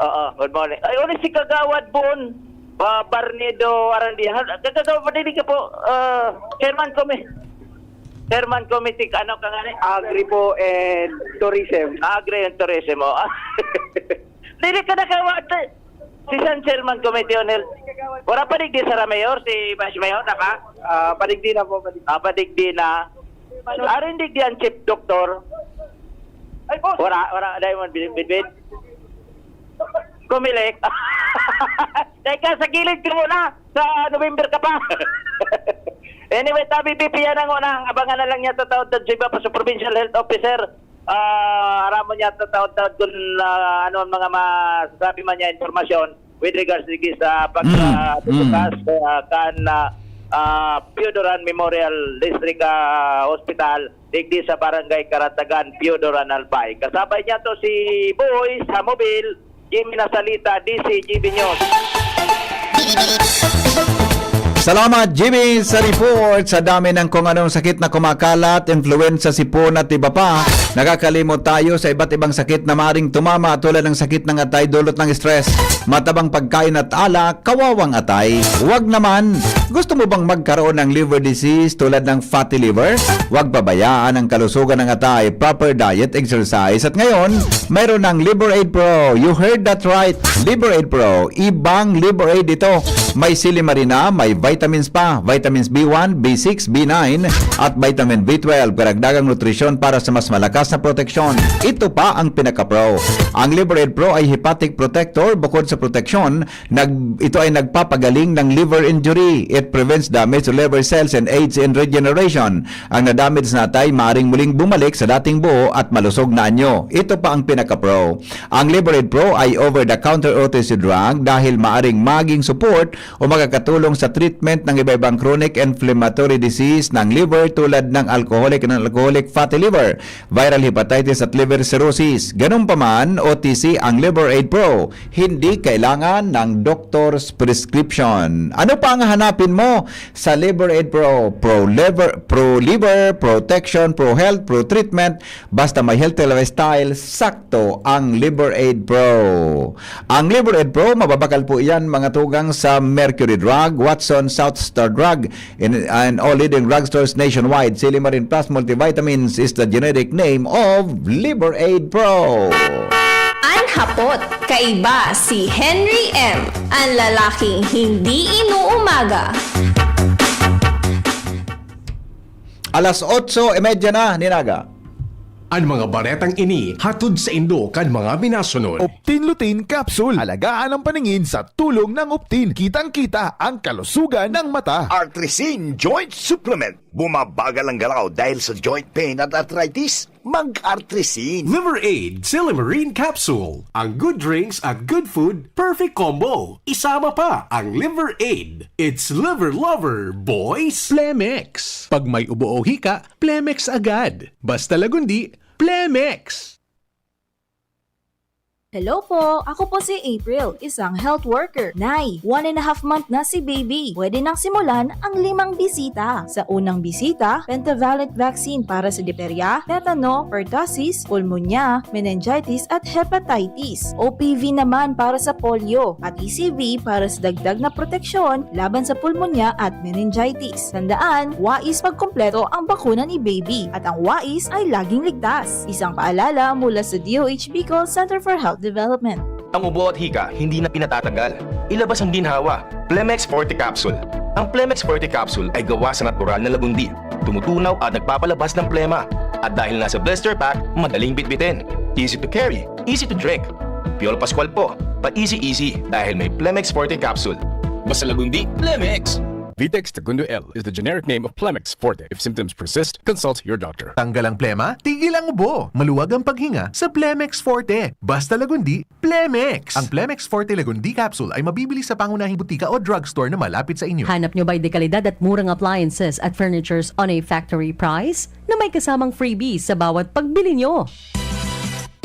Oo, good morning. Ay, uli si Kagawad Bon, ah, Barnido Arandihan. Kagawad, padili ka po, ah, Chairman Comi-, Chairman Committee, ano ka nga ni? Agri po and Tourism. Agri and Tourism, oh. Dili ka nakawat. Si San Chairman Committee on Health. Wala pa digdi sa Mayor, si Vice Mayor, na ka? Ah, padigdi na po, padigdi. Ah, padigdi na. Arin digdi ang chief doktor. Ay, boss. Wala, wala, dahil mo, bidbid. Kumilik. Teka, sa gilid ka muna. Sa November ka pa. Anyway, tabi, B P, yan ang una. Abangan na lang niya sa taon, Jiba, pa sa Provincial Health Officer. Ah, aram mo niya, taod-taod kun, ah, ano ang mga masasabi man niya, impormasyon with regards digdi sa pag, Mm, ah, mm. bukas, ah, kan, ah, ah, Piodoran Memorial District, ah, Hospital, digdi sa Barangay Karatagan, Piodoran, Albay. Kasabay niya to si Boy sa mobil, Jimmy Nasalita, D C G B News. Salamat, Jimmy, sa report. Sa dami ng kung anong sakit na kumakalat, influenza, sipon at iba pa, nakakalimot tayo sa iba't ibang sakit na maring tumama, tulad ng sakit ng atay, dulot ng stress, matabang pagkain at alak, kawawang atay. Wag naman! Gusto mo bang magkaroon ng liver disease tulad ng fatty liver? Huwag pabayaan ang kalusugan ng atay, proper diet, exercise. At ngayon, mayroon ng Liver Aid Pro. You heard that right. Liver Aid Pro. Ibang Liver Aid ito. May silimarina, may vitamins pa, vitamins B one, B six, B nine, at vitamin B twelve. Karagdagang nutrisyon para sa mas malakas na proteksyon. Ito pa ang pinaka-pro. Ang Liver Aid Pro ay hepatic protector. Bukod sa proteksyon, nag-, ito ay nagpapagaling ng liver injury. It prevents damage to liver cells and aids in regeneration. Ang na-damage na atay maaring muling bumalik sa dating buo at malusog na anyo. Ito pa ang pinaka-pro. Ang Liver Aid Pro ay over-the-counter O T C drug dahil maaring maging support o makakatulong sa treatment ng iba-ibang chronic inflammatory disease ng liver, tulad ng alcoholic and non-alcoholic fatty liver, viral hepatitis at liver cirrhosis. Ganun pa man, O T C ang Liver Aid Pro. Hindi kailangan ng doctor's prescription. Ano pa ang hahanapin mo sa Liver Aid Pro? Pro liver, pro liver protection, pro health, pro treatment. Basta may healthy lifestyle, sakto ang Liver Aid Pro. Ang Liver Aid Pro, mababakal po iyan, mga tugang, sa Mercury Drug, Watson, South Star Drug, in, and all leading drugstores nationwide. Silimarin Plus Multivitamins is the generic name of Liver Aid Pro. An hapot, kaiba si Henry M, an lalaking hindi inuumaga. Alas otso y media na, Ninaga. An mga baretang ini hatod saindo kan mga minasunod. Optin Lutein Capsule. Alagaan ang paningin sa tulong ng Optin. Kitang-kita ang kalusugan ng mata. Artrisin Joint Supplement. Bumabagal ang galaw dahil sa joint pain at arthritis. Mag-Artrisin. Liver Aid Silymarin Capsule. Ang good drinks at good food, perfect combo. Isama pa ang Liver Aid. It's Liver Lover, boys! Plemex. Pag may ubo o hika, Plemex agad. Basta lagundi, Plemex! Hello po! Ako po si April, isang health worker. Nay, one and a half month na si baby. Pwede nang simulan ang limang bisita. Sa unang bisita, pentavalent vaccine para sa diphtheria, tetano, pertussis, pulmonya, meningitis at hepatitis. O P V naman para sa polio at E C V para sa dagdag na proteksyon laban sa pulmonya at meningitis. Tandaan, wais pagkumpleto ang bakuna ni baby at ang wais ay laging ligtas. Isang paalala mula sa D O H Bicol Center for Health Development. Ang ubo at hika hindi na pinatatagal. Ilabas ang ginhawa. Plemex Forte Capsule. Ang Plemex Forte Capsule ay gawa sa natural na lagundi. Tumutunaw at nagpapalabas ng plema. At dahil nasa blister pack, madaling bitbitin. Easy to carry, easy to drink. Piolo Pascual po, pa-easy-easy dahil may Plemex Forte Capsule. Basta lagundi, Plemex! Vitex Segundo L is the generic name of Plemex Forte. If symptoms persist, consult your doctor. Tanggal ang plema, tigil ang ubo. Maluwag ang paghinga sa Plemex Forte. Basta lagundi, Plemex! Ang Plemex Forte Lagundi Capsule ay mabibili sa pangunahing butika o drugstore na malapit sa inyo. Hanap nyo ba'y dekalidad at murang appliances at furnitures on a factory price na may kasamang freebies sa bawat pagbili nyo?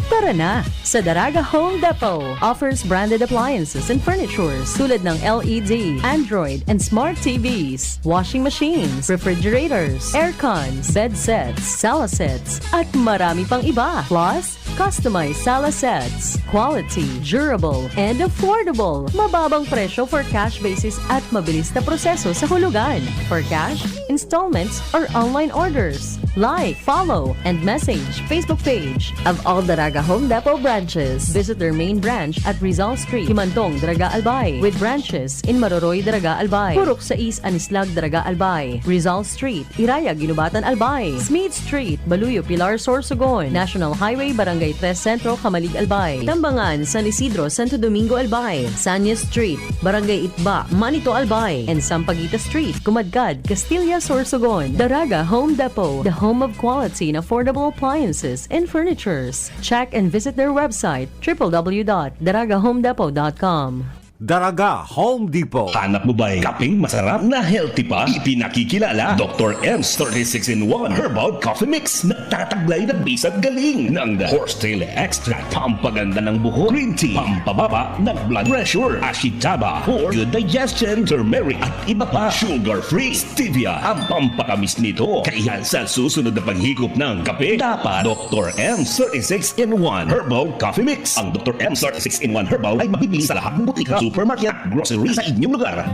Tara na! Sa Daraga Home Depot offers branded appliances and furnitures tulad ng L E D, Android, and Smart T Vs, washing machines, refrigerators, aircons, bed sets, sala sets, at marami pang iba. Plus, customized sala sets. Quality, durable, and affordable. Mababang presyo for cash basis at mabilis na proseso sa hulugan. For cash, installments, or online orders. Like, follow, and message Facebook page of all Daraga Home Depot branches. Visit their main branch at Rizal Street, Himantong, Daraga, Albay, with branches in Maroroy, Daraga, Albay, Purok sais, Anislag, Daraga, Albay, Rizal Street, Iraya, Guinobatan, Albay, Smith Street, Baluyo, Pilar, Sorsogon, National Highway, Barangay tres Centro, Camalig, Albay, Tambangan, San Isidro, Santo Domingo, Albay, Sanya Street, Barangay Itba, Manito, Albay, and Sampaguita Street, Kumadkad, Castilla, Sorsogon. Daraga Home Depot, the home of quality and affordable appliances and furnitures. Check and visit their website, triple w dot daraga home depot dot com. Daraga Home Depot. Hanap mo ba'y kapeng masarap na healthy pa? Ipinakikilala, Doctor M's thirty-six in one Herbal Coffee Mix. Nagtataglay ng bisa'd galing ng horsetail extract, pampaganda ng buhok, green tea, pampababa ng blood pressure, ashitaba for good digestion, turmeric at iba pa. Sugar-free, stevia ang pampatamis nito. Kaya sa susunod na paghikop ng kape, dapat Doctor M thirty-six in one Herbal Coffee Mix. Ang Doctor M thirty-six in one Herbal ay mabibili sa lahat ng butika, supermarket at grocery sa inyong lugar.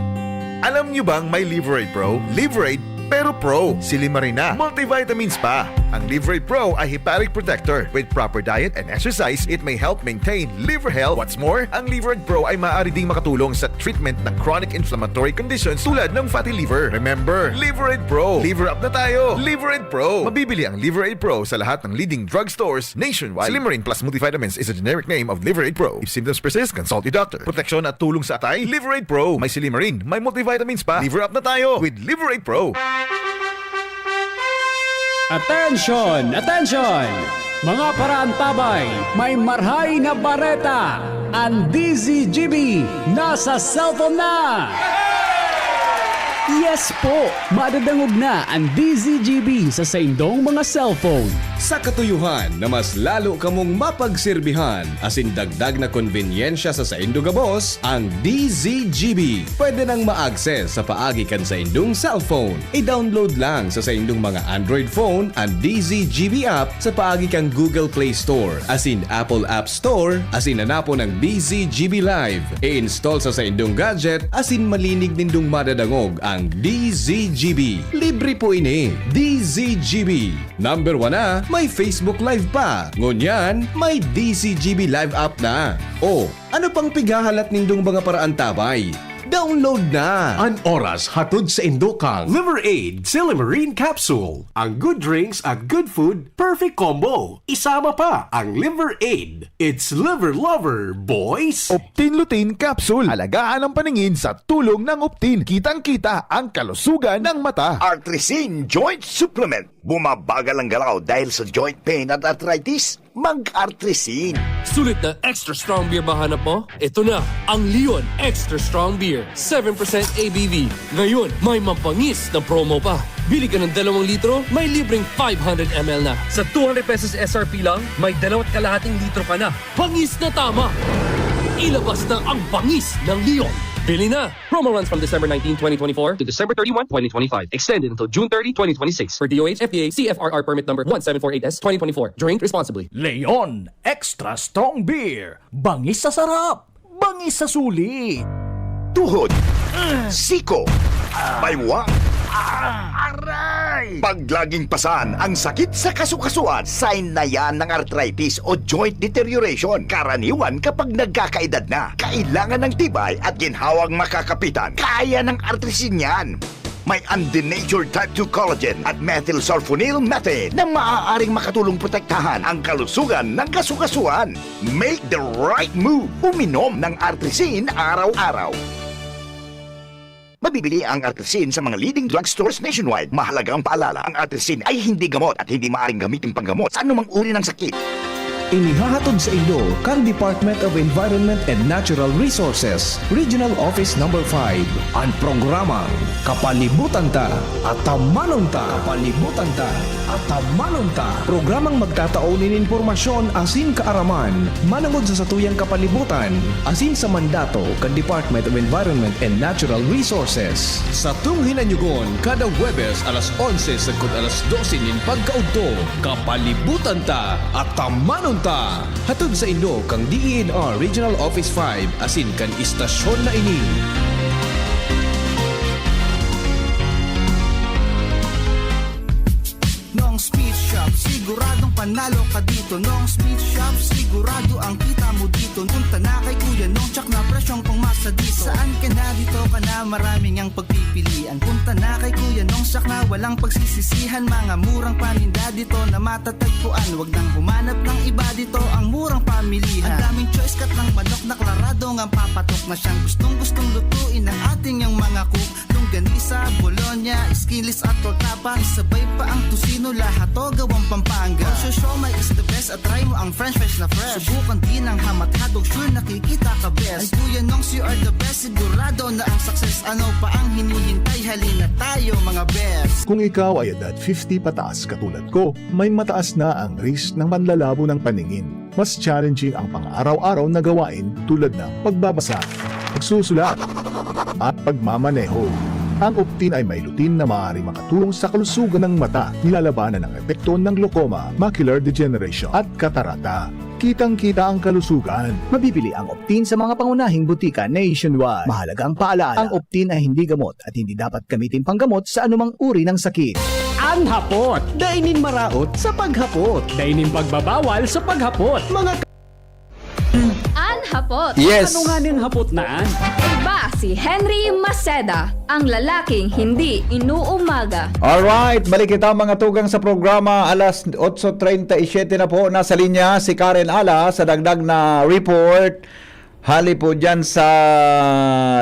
Alam nyo bang may Liver Aid Pro? Liver Aid, pero Pro. Silimarin na. Multivitamins pa. Ang Liver Aid Pro ay hepatic protector. With proper diet and exercise, it may help maintain liver health. What's more, ang Liver Aid Pro ay maaari ding makatulong sa treatment ng chronic inflammatory conditions tulad ng fatty liver. Remember, Liver Aid Pro. Liver up na tayo. Liver Aid Pro. Mabibili ang Liver Aid Pro sa lahat ng leading drugstores nationwide. Silimarin Plus Multivitamins is a generic name of Liver Aid Pro. If symptoms persist, consult your doctor. Proteksyon at tulong sa atay, Liver Aid Pro. May silimarin, may multivitamins pa. Liver up na tayo with Liver Aid Pro. Attention! Attention! Mga paraantabay, may marhay na bareta! An D Z G B nasa cellphone na! Yes po! Madadangog na an D Z G B sa saindong mga cellphone. Sa katuyohan na mas lalo kamong mapagserbihan asin dagdag na konbenyensya sa saindo gabos, ang D Z G B pwede nang ma-access sa paagi kan saindong cellphone. I-download lang sa saindong mga Android phone an D Z G B app sa paagi kan Google Play Store asin Apple App Store asin hanapon ang D Z G B Live. I-install sa saindong gadget asin malinig nindong madadangog ang D Z G B. Libre po ini. D Z G B. Number one na, may Facebook Live pa. Ngunyan, may D Z G B Live app na. O, ano pang pighahalat nindong mga paraantabay? Download na! An oras hatod saindo kan Liver Aid Silymarin Capsule. Ang good drinks at good food, perfect combo. Isama pa ang Liver Aid. It's Liver Lover, boys! Optin Lutein Capsule. Alagaan ang paningin sa tulong ng Optin. Kitang-kita ang kalusugan ng mata. Artrisin Joint Supplement. Bumabagal ang galaw dahil sa joint pain at arthritis? Mag-Artrisin. Sulit na extra strong beer ba hanap mo? Ito na ang Leon Extra Strong Beer, seven percent A B V. Ngayon, may mabangis na promo pa. Bili ka ng dalawang litro, may libreng five hundred M L na. Sa two hundred pesos S R P lang, may dalawat kalahating litro ka na. Bangis na tama! Ilabas na ang bangis ng Leon. Bili na! Promo runs from December nineteen, twenty twenty-four to December thirty-one, twenty twenty-five. Extended until June thirty, twenty twenty-six. For D O H, F D A, C F R R permit number one seven four eight S twenty twenty-four. Drink responsibly. Leon Extra Strong Beer. Bangis sa sarap. Bangis sa sulit. Tuhod. Siko. Baywang. Aray! Pag laging pasan ang sakit sa kasukasuan, sign na yan ng arthritis o joint deterioration. Karaniwan kapag nagkakaedad na, kailangan ng tibay at ginhawang makakapitan. Kaya ng Artrisin yan. May undenatured type two collagen at methylsulfonyl methane na maaaring makatulong protektahan ang kalusugan ng kasukasuan. Make the right move. Uminom ng Artrisin araw-araw. Mabibili ang Artrisin sa mga leading drugstores nationwide. Mahalagang paalala, ang Artrisin ay hindi gamot at hindi maaaring gamitin panggamot sa anumang uri ng sakit. Inihahatod saindo kan Department of Environment and Natural Resources, Regional Office Number five, an programang Kapalibutan Ta, Atamanon Ta. Kapalibutan Ta, Atamanon Ta. Programang magtatao nin impormasyon asin kaaraman manongod sa satuyang kapalibutan asin sa mandato kan Department of Environment and Natural Resources. Satong hinanyugon kada Huwebes alas onse sagkod alas dose nin pagkaudto, Kapalibutan Ta, Atamanon Ta. Hatod saindo kan D E N R Regional Office five asin kan istasyon na ini. Nong's Meat Shop, siguradong panalo ka dito. Nong's Meat Shop, sigurado ang kita mo dito. Punta na kay Kuya Nong, tsak na presyong pangmasa dito. Saan ka na, dito ka na, maraming ang pagpipilian. Punta na kay Kuya Nong, tsak na walang pagsisisihan. Mga murang paninda dito na matatagpuan. Wag nang humanap ng iba, dito ang murang pamilihan. Ang daming choice, cut ng manok na klarado ngang papatok na siyang gustong-gustong lutuin ng ating yang mga cook. Longganisa, Bologna, skinless at tortapa, sabay pa ang tocino, lahat to gawang Pampanga. Kung siomai is the best at try mo ang french fries na fresh, subukan din ang ham at hotdog, sure nakikita ka best. Ay Kuya Nongs, you are the best, sigurado na ang success. Ano pa ang hinihintay? Halina tayo, mga best. Kung ikaw ay edad fifty pataas katulad ko, may mataas na ang risk ng panlalabo ng paningin. Mas challenging ang pang-araw-araw na gawain tulad ng pagbabasa, pagsusulat, at pagmamaneho. Ang Optin ay may lutein na maaaring makatulong sa kalusugan ng mata, nilalabanan ang epekto ng glaucoma, macular degeneration, at katarata. Kitang-kita ang kalusugan. Mabibili ang Optin sa mga pangunahing butika nationwide. Mahalagang paalala, ang Optin ay hindi gamot at hindi dapat gamitin panggamot sa anumang uri ng sakit. An hapot, dai nin maraot sa paghapot. Dai nin pagbabawal sa paghapot. Mga An hapot. Yes. Ano nga nin hapot na an? Iba si Henry Maceda, ang lalaking hindi inuumaga. Alright, balik kita mga tugang sa programa. Alas otso treinta y siete na po. Nasa linya si Karen Ala sa dagdag na report. Hali po dyan sa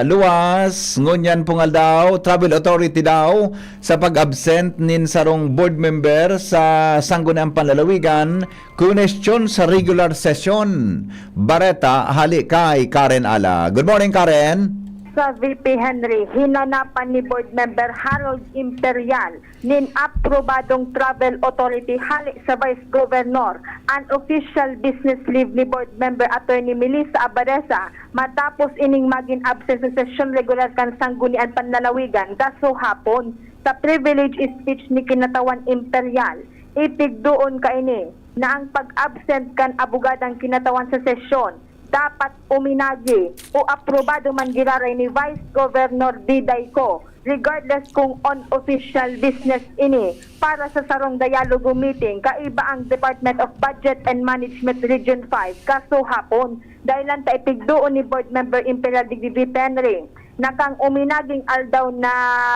luwas, ngunyan pong aldaw, travel authority daw sa pag-absent nin sarong board member sa Sangguniang Panlalawigan, Question sa regular session. Bareta hali kay Karen Ala. Good morning, Karen. Sa V P Henry, hinanapan ni Board Member Harold Imperial nin aprobadong travel authority hale sa Vice Governor an official business leave ni Board Member Attorney Melissa Abadesa matapos ining magin absent sa sesyon regular kan Sanggunian Panlalawigan kasuhapon. Sa privilege speech ni Kinatawan Imperial, ipigdoon kaini na ang pag-absent kan abogadang kinatawan sa sesyon dapat uminagi o aprobado man giraray ni Vice Governor Diday Co, regardless kung on official business ini para sa sarong dialogo meeting kaiba ang Department of Budget and Management Region five kaso hapon. Dahil lang ta ipigdoon ni Board Member Imperial Digdi V P Henry na kang uminaging aldaw na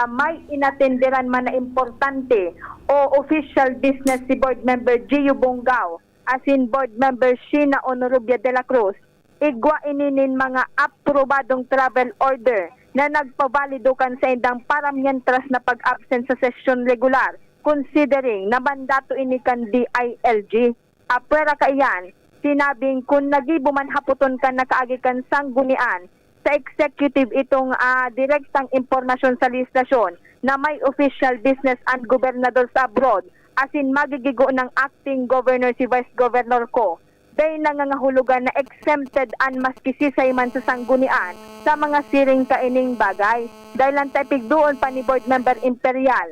may inatenderan man na importante o official business si Board Member Gio Bongao asin Board Member Sheena Honorubia de la Cruz, igwa ini nin mga aprobadong travel order na nagpabalido kan saindang paramientras na pag-absent sa sesyon regular, considering na mandato ini kan D I L G. Apwera kaiyan, sinabing kun nagibo man hapoton kan nakaagi kan sanggunian sa executive itong, ah, direktang impormasyon sa lehislasyon na may official business an gobernador sa abroad asin magigigo ng acting governor si Vice Governor Co, dai nangangahulugan na exempted an maski sisay man sa sanggunian sa mga siring kaining bagay. Dahil lang ta ipigdoon pa ni Board Member Imperial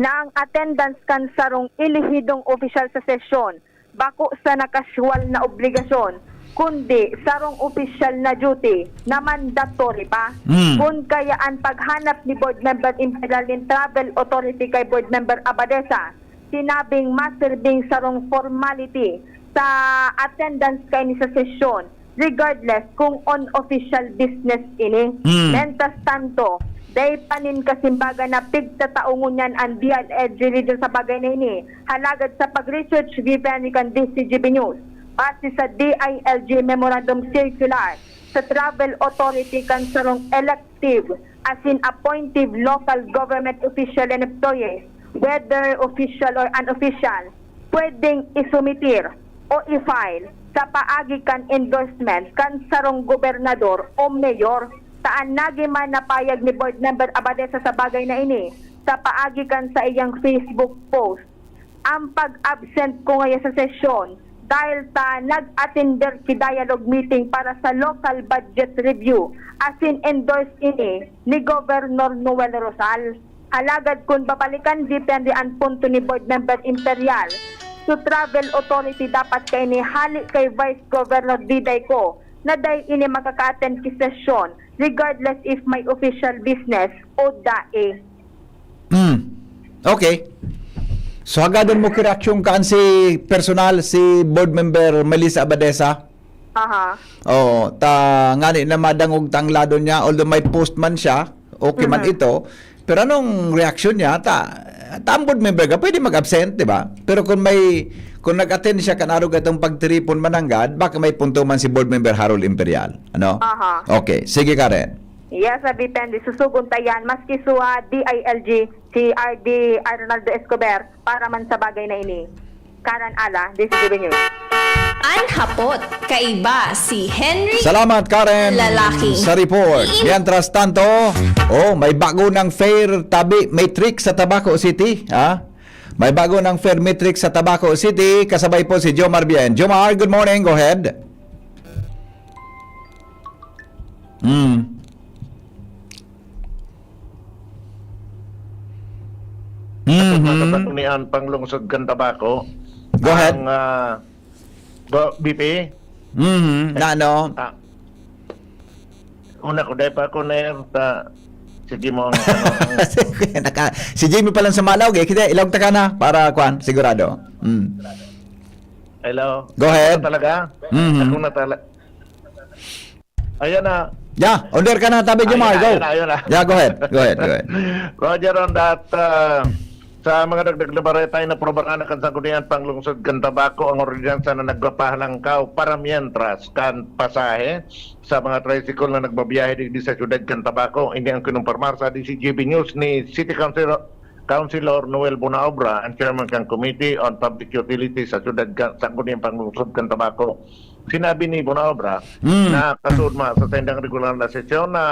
na ang attendance kan sarong elehidong opisyal sa sesyon bako sana casual na obligasyon, kundi sarong opisyal na duty na mandatory pa. Mm. Kun kaya an paghanap ni Board Member Imperial nin Travel Authority kay Board Member Abadesa, sinabing maserbing sarong formality sa attendance kaini sa sesyon, regardless kung on official business ini. Mm. Mentras tanto, dai pa nin kasimbagan na pigtatao ngunyan an D I L G Region sa bagay na ini. Halagad sa pag-research given ni kan D C G B News, base sa D I L G Memorandum Circular sa Travel Authority kan sarong elective asin appointive local government official and employees, whether official or unofficial, pwedeng isumitir o i-file sa paagi kan endorsement kan sarong gobernador o mayor ta an nagi man na payag ni Board Member Abadesa sa bagay na ini sa paagi kan saiyang Facebook post. Ang pag-absent ko ngaya sa sesyon dahil ta nag-attender ki dialogue meeting para sa local budget review asin endorse ini ni Governor Noel Rosal. Alagad kun babalikan depende an punto ni Board Member Imperial, so travel authority dapat kaini hali kay Vice Governor Diday Co na dai ini makaka-attend ki sesyon regardless if may official business o dai. Hmm. Okay. So hagadon mo ki reaksyon kan si personal si Board Member Melissa Abadesa? Aha. Oo, ta ngani na madangog tang lado niya, although may post man siya, okay man Mhm. ito. Pero anong reaksyon niya? Ta, ta ang board member ka, pwede mag-absent, di ba? Pero kung may kung nag-attend siya kan arog atong pagtiripon mananggad, baka may punto man si board member Harold Imperial. Ano? Aha. Okay, sige Karen. Yes, sa depende. Susugon ta yan. Maski sa D I L G, si R D Arnaldo Escobar, para man sa bagay na ini. Karan Ala, D C T V News. An hapot, kaiba si Henry. Salamat, Karen, Lalaki. sa report. Mientras tanto, oh, may bago ng fare tabi, may trick sa Tabaco City, ha? May bago ng fare, may trick sa Tabaco City, kasabay po si Jomar Bien. Jomar, good morning, go ahead. Hmm. Tapos Mhm. matatak ni ang panglungsod kan Tabaco. Go ahead. Ang, ah, go, B P? Mhm. Na ano? Ah. Una ko, dahil pa ako na yan, ta, sige mo ang, ano, ang Naka, si Jimmy pa lang sa Malaw, eh. Kita, ilawag ta ka na para, kwan, sigurado. Mm. Hello? Go ahead. Ako na talaga? Mhm. Ako na talaga. Ayan na. Yeah, on air ka na, Tabi Ayun Jomar. na, Go. ayun na, ayun na. Yeah, go ahead. Go ahead, go ahead. Roger, on that, uh, sa mga dagdag na bareta, inaprobahan na kan Sanggunian Panglungsod kan Tabako ang ordinansa na nagpapahalangkaw para mientras kan pasahe sa mga tricycle na nagbabiyahe digdi sa siyudad kan Tabako. Ini ang kinumpirmar sa D C G B News ni City Councilor, Councilor Noel Bunaobra, ang chairman kan Committee on Public Utilities sa siyudad kan Sanggunian Panglungsod kan Tabako. Sinabi ni Bonaobra Mm. na kasunod man sa saindang regular na sesyon na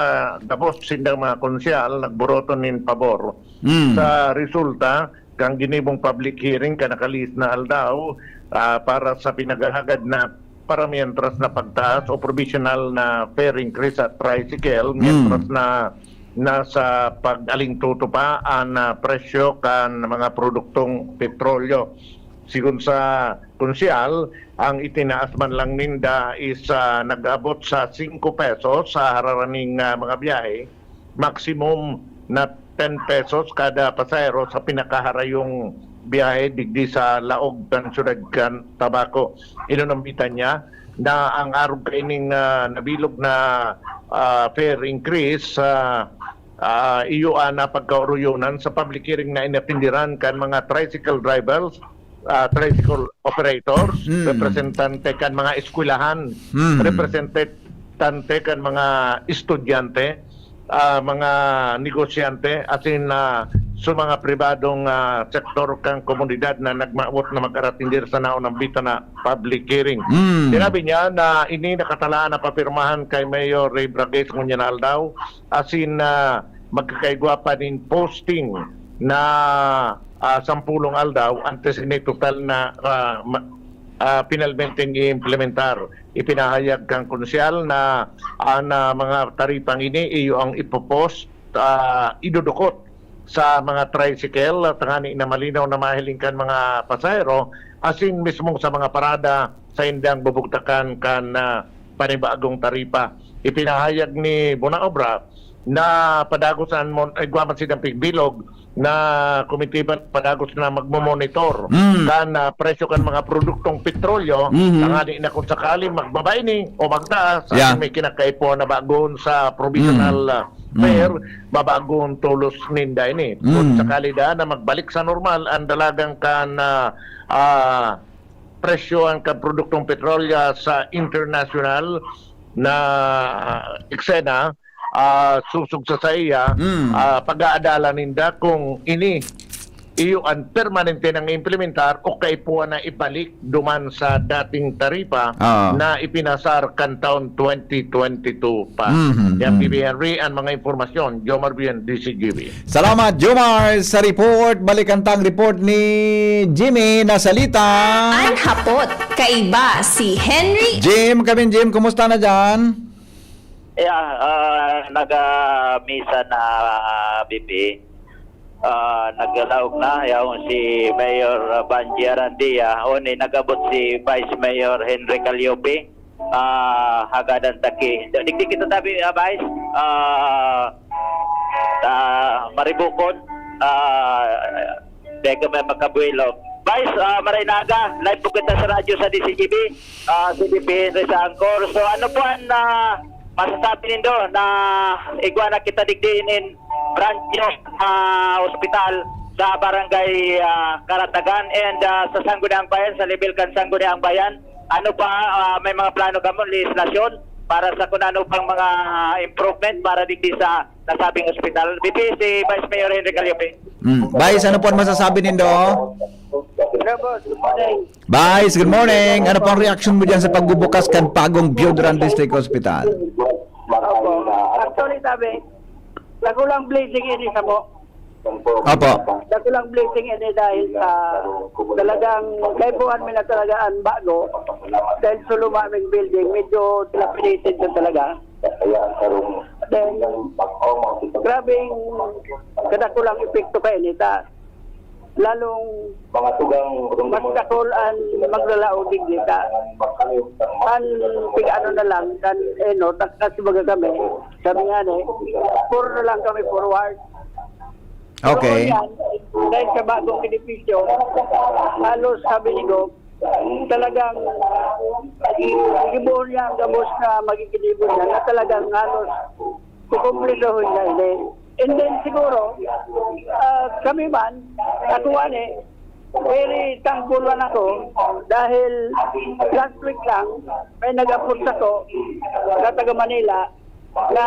gabos sindang mga konsyal nagburoto nin pabor Mm. sa resulta kan ginibong public hearing kan nakalihis na aldaw, ah, para sa pinaghahagad na para mientras na pagtaas o provisional na fare increase sa tricycle, Mm. mientras na nasa pag-alingtuto pa an, ah, presyo kan mga produktong petrolyo. Sigon sa konsyal, ang itinaas man lang ninda is, ah, nag-abot sa singko pesos sa hararaning, ah, mga biyahe, maximum na ten pesos kada pasahero sa pinakaharayong biyahe digdi sa laog kan siyudad kan Tabaco. Inunambitan niya na ang arog kaining, ah, nabilog na, ah, fare increase, ah, ah, iyo an napagkaoroyonan sa public hearing na inatenderan kan mga tricycle drivers, ah, tricycle operators, Mm. representante kan mga eskwelahan, Mm. representante kan mga estudyante, ah, mga negosyante, asin, ah, sa mga pribadong, ah, sektor kan komunidad na nagmawot na mag-aratender sa naunambitan na public hearing. Mm. Sinabi niya na ini nakatalaan na papirmahan kay Mayor Ray Bragais ngunyan na aldaw, asin, ah, magkakaigwa pa nin posting na, ah, sampulong aldaw antes ini total na, ah, ma-, ah, finalmenteng i-implementar. Ipinahayag kan konsyal na an, ah, mga taripang ini iyo ang ipopost, ah, idudukot sa mga tricycle, ah, tangani na malinaw na mahiling kan mga pasahero, asin mismo sa mga parada sa indang bubugtakan kan, ah, panibagong taripa. Ipinahayag ni Bonaobra na padagos an mon-, igwa man sidang pigbilog na komitiba padagos na magmomonitor Mm. kan, ah, presyo kan mga produktong petrolyo, Mhm. tangani na kung sakali magbaba ini o magtaas, Yeah. asin may kinakaipuhan na bagon sa provisional, Mm. ah, Mm. fare, mabagon tolos ninda ini. Kung Mm. sakali da na magbalik sa normal ang dalagan kan, ah, ah, presyo ang kan produktong petrolyo sa internasyonal na, ah, eksena, ah, susog sa saiya, Mm. ah, pag-aadalan ninda kung ini iyo an permanente nang implementar o kaipuhan na ibalik duman sa dating taripa Ah. na ipinasar kan taon twenty twenty-two pa. Mhm, Yan, mhm. B B Henry, ang mga impormasyon. Jomar Bien, D C G B. Salamat, Jomar, sa report. Balikan ta ang report ni Jimmy na salita. An hapot, kaiba si Henry. Jim, kami, Jim, kumusta na dyan? Yeah, ah, naga-misa na, ah, B P. Ah, naglaog na, yaon si Mayor Banji Arandia, o ni nagabot si Vice Mayor Henry Caliope. Ah, hagadan taki. Digdi kita tabi, ah, Vice. Ah, ah, maribukon. Ah, Dega may makabuelo. Vice, ah, maray na aga. Live po kita sa radyo sa D C G B. Ah, si B P Henry sa Angkor. So, ano po ang, ah, masasabi nindo na igwa na kita digdi nin brand new, ah, ospital sa barangay, ah, Karatagan and, ah, sa Sangguniang Bayan, sa level kan Sangguniang Bayan? Ano pa, ah, may mga plano kamo, lehislasyon para sa kung ano pang mga, ah, improvement para digdi sa nasabing ospital? B P, si Vice Mayor Henry Caliope. Mm. Vice, ano po ang masasabi nindo? Hello, boss. Good morning. Vice, good morning. Ano po ang reaksyon mo dyan sa pagbubukas kan bagong Biodran District Hospital? Opo. Actually, sabi, nakulang blessing ini sa mo. Opo. Dakulang blessing ini dahil sa talagang kaipuhan mi na talaga an bago dahil suluma ming building, medyo dilapidated na talaga. Then, grabing kadakulang epekto kaini ta lalong mas dakul an maglalaog digdi ta. An pig-ano na lang, kan, eh, no, takas baga kami. Sabi nga ni, puro na lang kami forward. Okay. Pero yan, dahil sa bagong edipisyo, halos sabi ni Gob, talagang gigibuhon niya ang gabos na magigigibo niya na talagang halos kukumplitohon niya ini. And then siguro, ah, kami man, ako ani, very thankful man ako dahil last week lang, may nag-approach ako na taga Manila na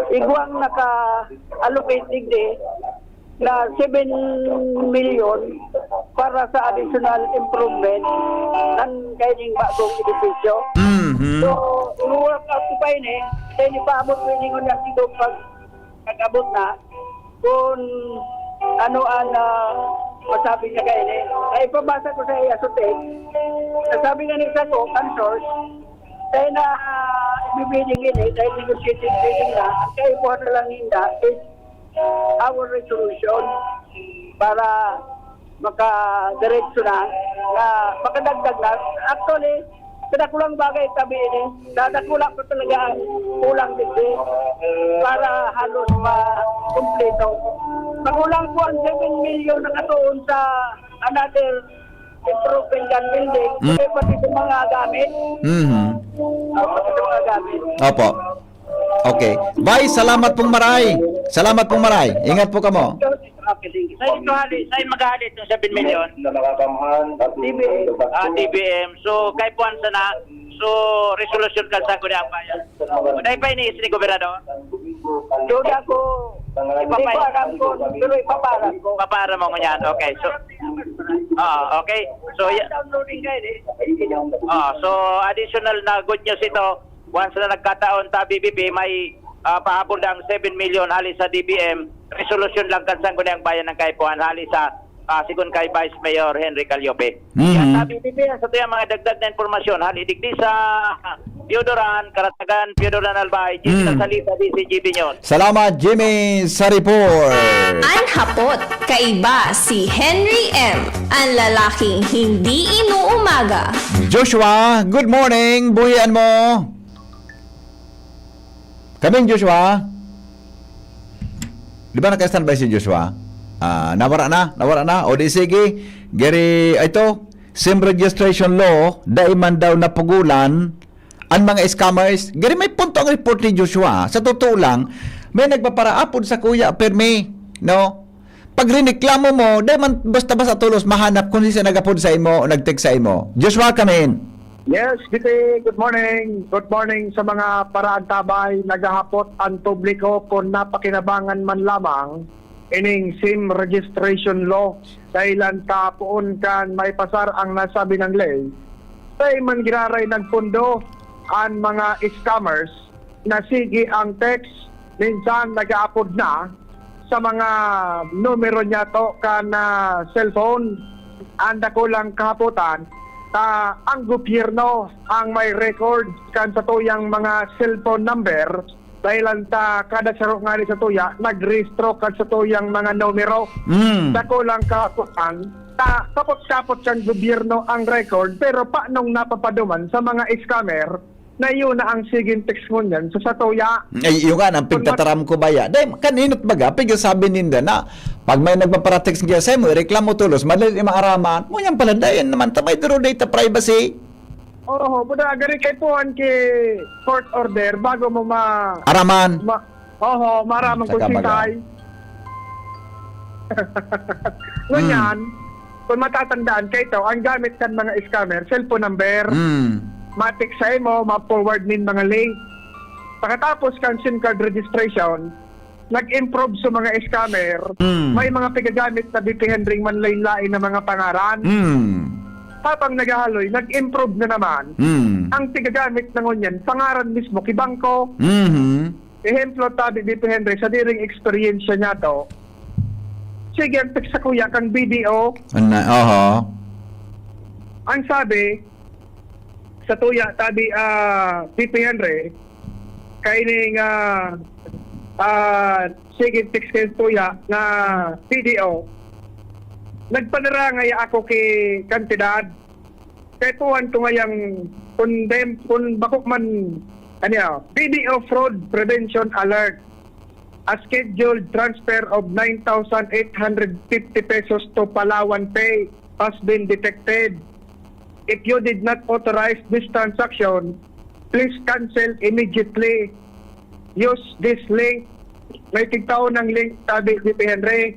igwang naka-allocate digdi na seven million para sa additional improvement ng kaining bagong edifisyo. Mhm. So, work out ko pa ini, then ipaabot ko ini ngunyan sa pag nag-abot na, kung ano ang, ah, masabi niya kaini. Ay, ipabasa ko sa iya sa text. Nasabi nga ni sa ko, ang source, dahil na, ah, ibibiding ini, dahil negotiated bidding na, ang kaipuhan na lang ninda is our resolution para makadiretso na, na makadagdag na. Actually, sa dakulang bagay, tabi ini, sa dakula pa talaga ang kulang digdi para halos makumpleto. Makulang po ang seven million na katuon sa another improvement than building, Mm. Pati pati sa mga gamit. Mhm. Ah, pati sa mga gamit. Opo. Okay. Vice, salamat pong maray. Salamat pong maray. Ingat po kamo. Okay, thank you. Sa ito, hali, sa maghali itong seven million? T B M. Ah, T B M. So, kay Puan sana, so, resolution kan Sangguniang Bayan. Dahil pa iniisip ni Gobernador? Duda ko. Ipapa- Hindi ko alam kung, pero ipapaalam ko. Papaalam mo ngunyan. Okay, so, ah, okay. So, ya- Downloading kayo eh. Ah, so, additional na good news ito. Once na nagkataon ta, B B P, may, ah, pahabol na ang seven million hali sa D B M. Resolution lang kan Sangguniang Bayan ng Kaipuhan hali sa, ah, sigon kay Vice Mayor Henry Caliope. Mhm. Yan, sa B B P, sa tuyang mga dagdag na impormasyon, hali digdi sa Piodoran, Karatagan, Piodoran, Albay, Jimmy Mm. Salita, D C G B News. Salamat, Jimmy, sa report. An hapot, kaiba si Henry M, an lalaking hindi inuumaga. Joshua, good morning. Buhian mo. Kaming Joshua. Di ba naka-standby si Joshua? Ah, nawara na, nawara na. O di sige, giri, ito, sim registration law, dai man daw napugulan ang mga scammers. Giri, may punto ang report ni Joshua. Sa totoo lang, may nagpaparaapod sa kuya, permi, no? Pag rineklamo mo, dai man basta-basta tolos mahanap kung sino nag-apod sa imo o nag-text sa imo. Joshua, come in. Yes, G P, good morning. Good morning sa mga paraantabay. Naghahapot ang publiko kung napakinabangan man lamang ining sim registration law. Dahilan ta poon kan maipasar ang nasabi ng ley. Sa iman giraray nagpundo ang mga scammers na sige ang text, minsan nag-aapod na sa mga numero niya to kan, ah, cellphone. Ang dakulang kahapotan, ta ang gobyerno ang may record kan satuyang mga cellphone number, dahilan ta kada saro ngani satuya nagrehistro kan satuyang mga numero. Mm. Dakulang kahapotan, ta kapot-kapot kan gobyerno ang record, pero paanong napapaduman sa mga scammer na iyo na ang siging text ngunyan sa satuya? Ay, iyo nga, ang Kun mat- pigtataram ko baya. Dahil kaninot baga, pigsasabi ninda na pag may nagpaparatext niya sa imo, reklamo tolos, madali maaraman. Ngunyan pala, dayan naman, ta may duro data privacy. Oo, buda, gari kay puhan ki court order bago mo ma... Araman. Ma, oho, maaraman Saka kung baga. sitay. Ngunyan, kung matatandaan kayo ito, ang gamit kan mga scammer, cellphone number, Mm. ma-text sa imo, ma-forward nin mga link. Pagkatapos kan sim card registration, nag-improve sa mga scammer, Mm. may mga pigagamit na bipihan ring manlain-lain na mga pangaran. Mm. Habang naghahaloy, nag-improve na naman Mm. ang pigagamit na ngunyan, pangaran mismo, ki bangko. Mhm. Ehemplo, tabi, Bipi Henry, sa diring eksperyensya niya to, sige, ang text sa kuya, kang B D O. Ano, oho. Ang sabi, sa tuya, tabi, ah, Bipi Henry, kaining, ah, ah, sige, text kayo tuya na B D O. Nagpadarangay ako ki kantidad. Kaipuhan ko ngayang kung dem-, kung bako man, ano yan, B D O Fraud Prevention Alert. A scheduled transfer of nine thousand eight hundred fifty pesos to Palawan Pay has been detected. If you did not authorize this transaction, please cancel immediately. Use this link. May tigtao ng link, sabi ni P. Henry.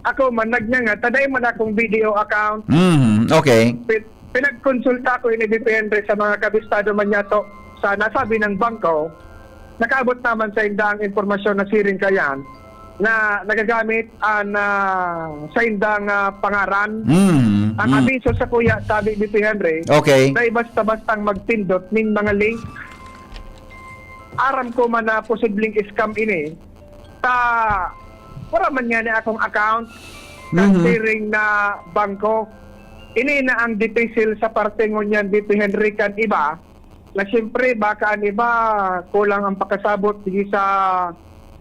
Ako man, nagnyanga, taday man akong B D O account. Mhm, okay. Pin-, pinagkonsulta ko ini ni P. Henry sa mga kabistado man niya to sa nasabi ng bangko. Nakaabot naman sa inda ang impormasyon na siring kayan. na nagagamit an, ah, saindang, ah, pangaran. Mm, Ang mm. abiso sa kuya, sabi ni P Henry, Okay. dai basta-bastang magpindot nin mga link. Aram ko man na posibleng scam ini. Ta, wala man ngani akong account sa Mhm. siring na bangko. Ini na ang dipisil sa parte ngunyan, P Henry, kan iba. Na siyempre, baka an iba kulang ang pakasabot digdi sa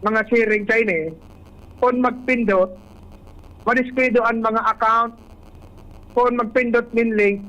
mga siring kaini. Kun magpindot, madiskuido an mga account. Kun magpindot nin link,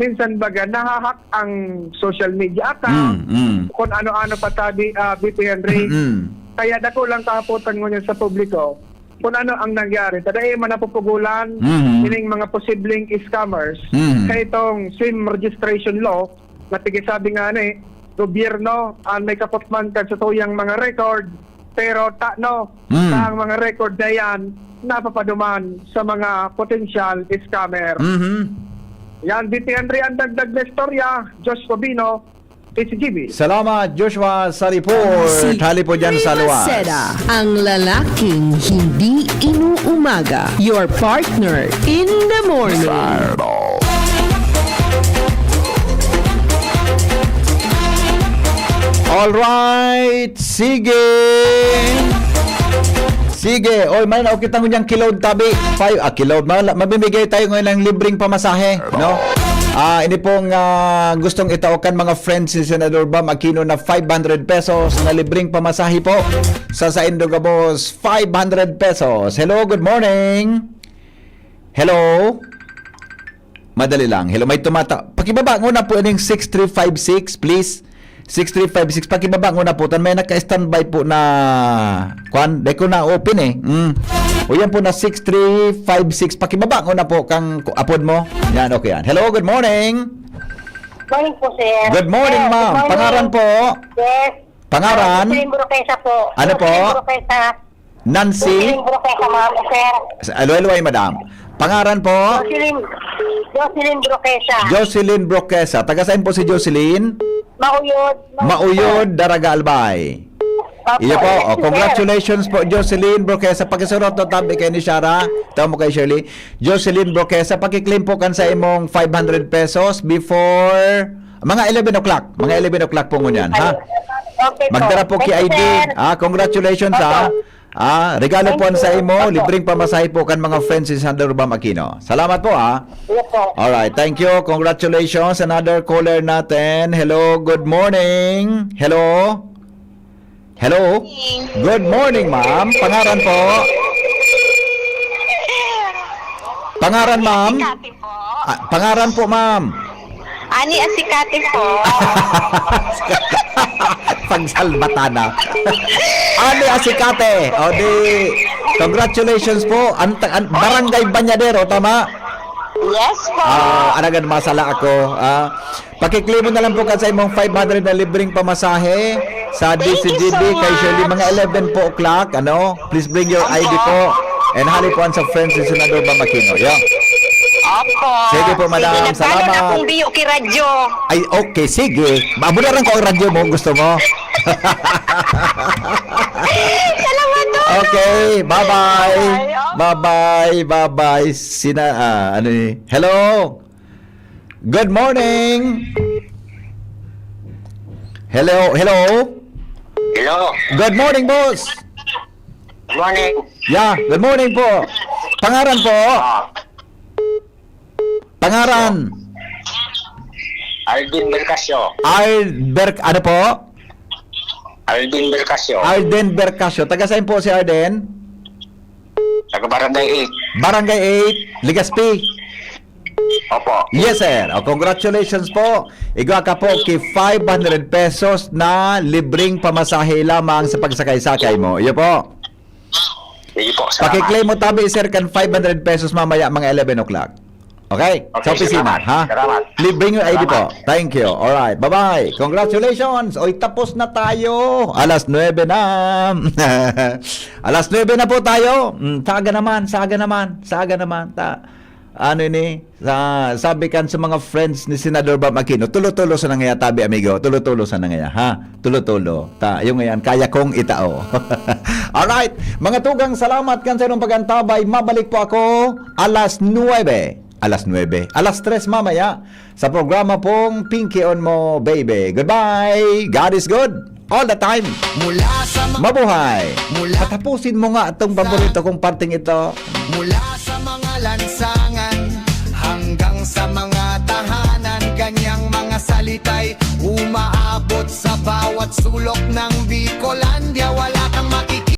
minsan baga naha-hack ang social media account. Mm, mm. Kun ano-ano pa tabi, ah, P Henry. Mm. Kaya dakulang kahapotan ngunyan sa publiko kun ano ang nangyari. Ta dai man napupugulan Mhm. ining mga posibleng scammers Mhm. kay itong SIM registration law na pigisabi nga ni gobyerno an may kapot man kan satuyang mga record, pero tano, Hmm. sa ang mga record na yan napapaduman sa mga potensyal scammer. Mhm. Yan, D P Henry, ang dagdag na istorya, Josh Robino, T C G B. Salamat, Joshua Sariport. Si Hali po dyan sa Riva luwas. Seda, ang lalaking hindi inuumaga. Your partner in the morning. Alright, sige. Sige. Oy, may na kita ngunyan kiload tabi. Five, ah, kiload. Ma-, mamimigay tayo ngayon ng libreng pamasahe, no? Ah, ini pong, ah, gustong itao kan mga friends ni Senador Bam Aquino na five hundred pesos na libreng pamasahe po. Sa saindo gabos, five hundred pesos. Hello, good morning. Hello? Madali lang. Hello, may tumata-, pakibaba nguna po ining six three five six, please. Six three five six, pakibaba nguna po. Tan may naka-standby po na, kwan, di ko na open eh. Mm. O yan po na six three five six. Pakibaba nguna po kang ku-, apod mo. Yan, okay yan. Hello, good morning. Morning po, sir. Good morning, Sir, ma'am. good morning. Pangaran po? Yes. Pangaran? Ah, Jocelyn Broquesa po. Ano po? Jocelyn Broquesa. Nancy? Jocelyn Broquesa, ma'am, sir. Sa, aluway-luway, madam. Pangaran po? Jocelyn, Jocelyn Broquesa. Jocelyn Broquesa. Taga saan po si Jocelyn? Mauyod. Mauyod, Daraga, Albay. Opo. Iyo po. Yes, Oh, sir. congratulations po, Jocelyn Broquesa. Pakisurot to tabi kay ni Shara. Tama mo kay Shirley. Jocelyn Broquesa, pakiklaim po kan sa imong five hundred pesos before mga eleven o'clock. Mga eleven o'clock po ngunyan, ha? Okay po. Magdara po Thank ki you, I D. sir. Ah, congratulations, Opo. ha? Ah, regalo Thank po ang sa you. imo, Opo. libreng pamasahe po kan mga friends ni Senador Bam Aquino. Salamat po, ah. Yes po. Alright, thank you. Congratulations. Another caller natin. Hello, good morning. Hello? Hello? Good morning, ma'am. Pangaran po? Pangaran, ma'am? Kati po. Ah, pangaran po, ma'am? Ani Asikate po. Pagsalbatana. Ani Asikate. O di, congratulations po. An-, an-, Barangay Bañadero, tama? Yes po. Ah, alagad masala ako. Ah, pakiklaim mo na lang po kan sa imong five hundred na libreng pamasahe sa Thank you D C G B so kay Shirley, mga much. eleven po o'clock, ano? Please bring your Opo. I D po. And hali po ang sa friends ni Senador Bam Aquino. Yo. Opo. Sige po, madam. Sige, nagkanon Salamat. akong biyo ki radyo. Ay, okay. Sige. Mabunaran ko ang radyo mo. Gusto mo? Salamat, Dodong. Okay. Bye-bye. Bye-bye, oh. Bye-bye. Bye-bye. Sina-, ah, ano ni? Hello? Good morning. Hello, hello. Hello. Good morning, boss. Morning. Yeah, good morning po. Pangaran po? Ah. Pangaran? Alvin Bercasio. Albert, ano po? Alvin Bercasio. Alden Bercasio. Taga saan po si Alden? Taga Barangay eight. Barangay eight, Legazpi. Opo. Yes, sir. O, congratulations po. Igwa ka po ki five hundred pesos na libreng pamasahe lamang sa pagsakay-sakay mo. Iyo po. Sige po, salamat. Pakiklaim mo tabi, sir, kan five hundred pesos mamaya mga eleven o'clock. Okay? Okay, Sa opisina, salamat. ha? Salamat. Li-, bring your I D Salamat. po. Thank you. Alright. Bye-bye. Congratulations. Oy, tapos na tayo. Alas nuebe na. Alas nuebe na po tayo. Mm, saga naman, saga naman, saga naman. Ta- Ano ini? Sa, sabi kan sa mga friends ni Senador Bam Aquino, "Tulo-tulo sa nangaya, tabi, amigo. Tulo-tulo sa nangaya, ha? Tulo-tulo. Ta, yung ngayon, kaya kong itao." Alright, mga tugang, salamat kan sa inyong pag-antabay. Mabalik po ako alas nuebe. Alas nuebe. Alas tres mamaya sa programa pong Pinkion Mo, Baby. Goodbye. God is good. All the time. Mula sa mga Mabuhay. Mula- Patapusin mo nga itong paborito kong parting ito. Mula sa mga lansangan hanggang sa mga tahanan, kanyang mga salita'y umaabot sa bawat sulok ng Bicolandia. Wala kang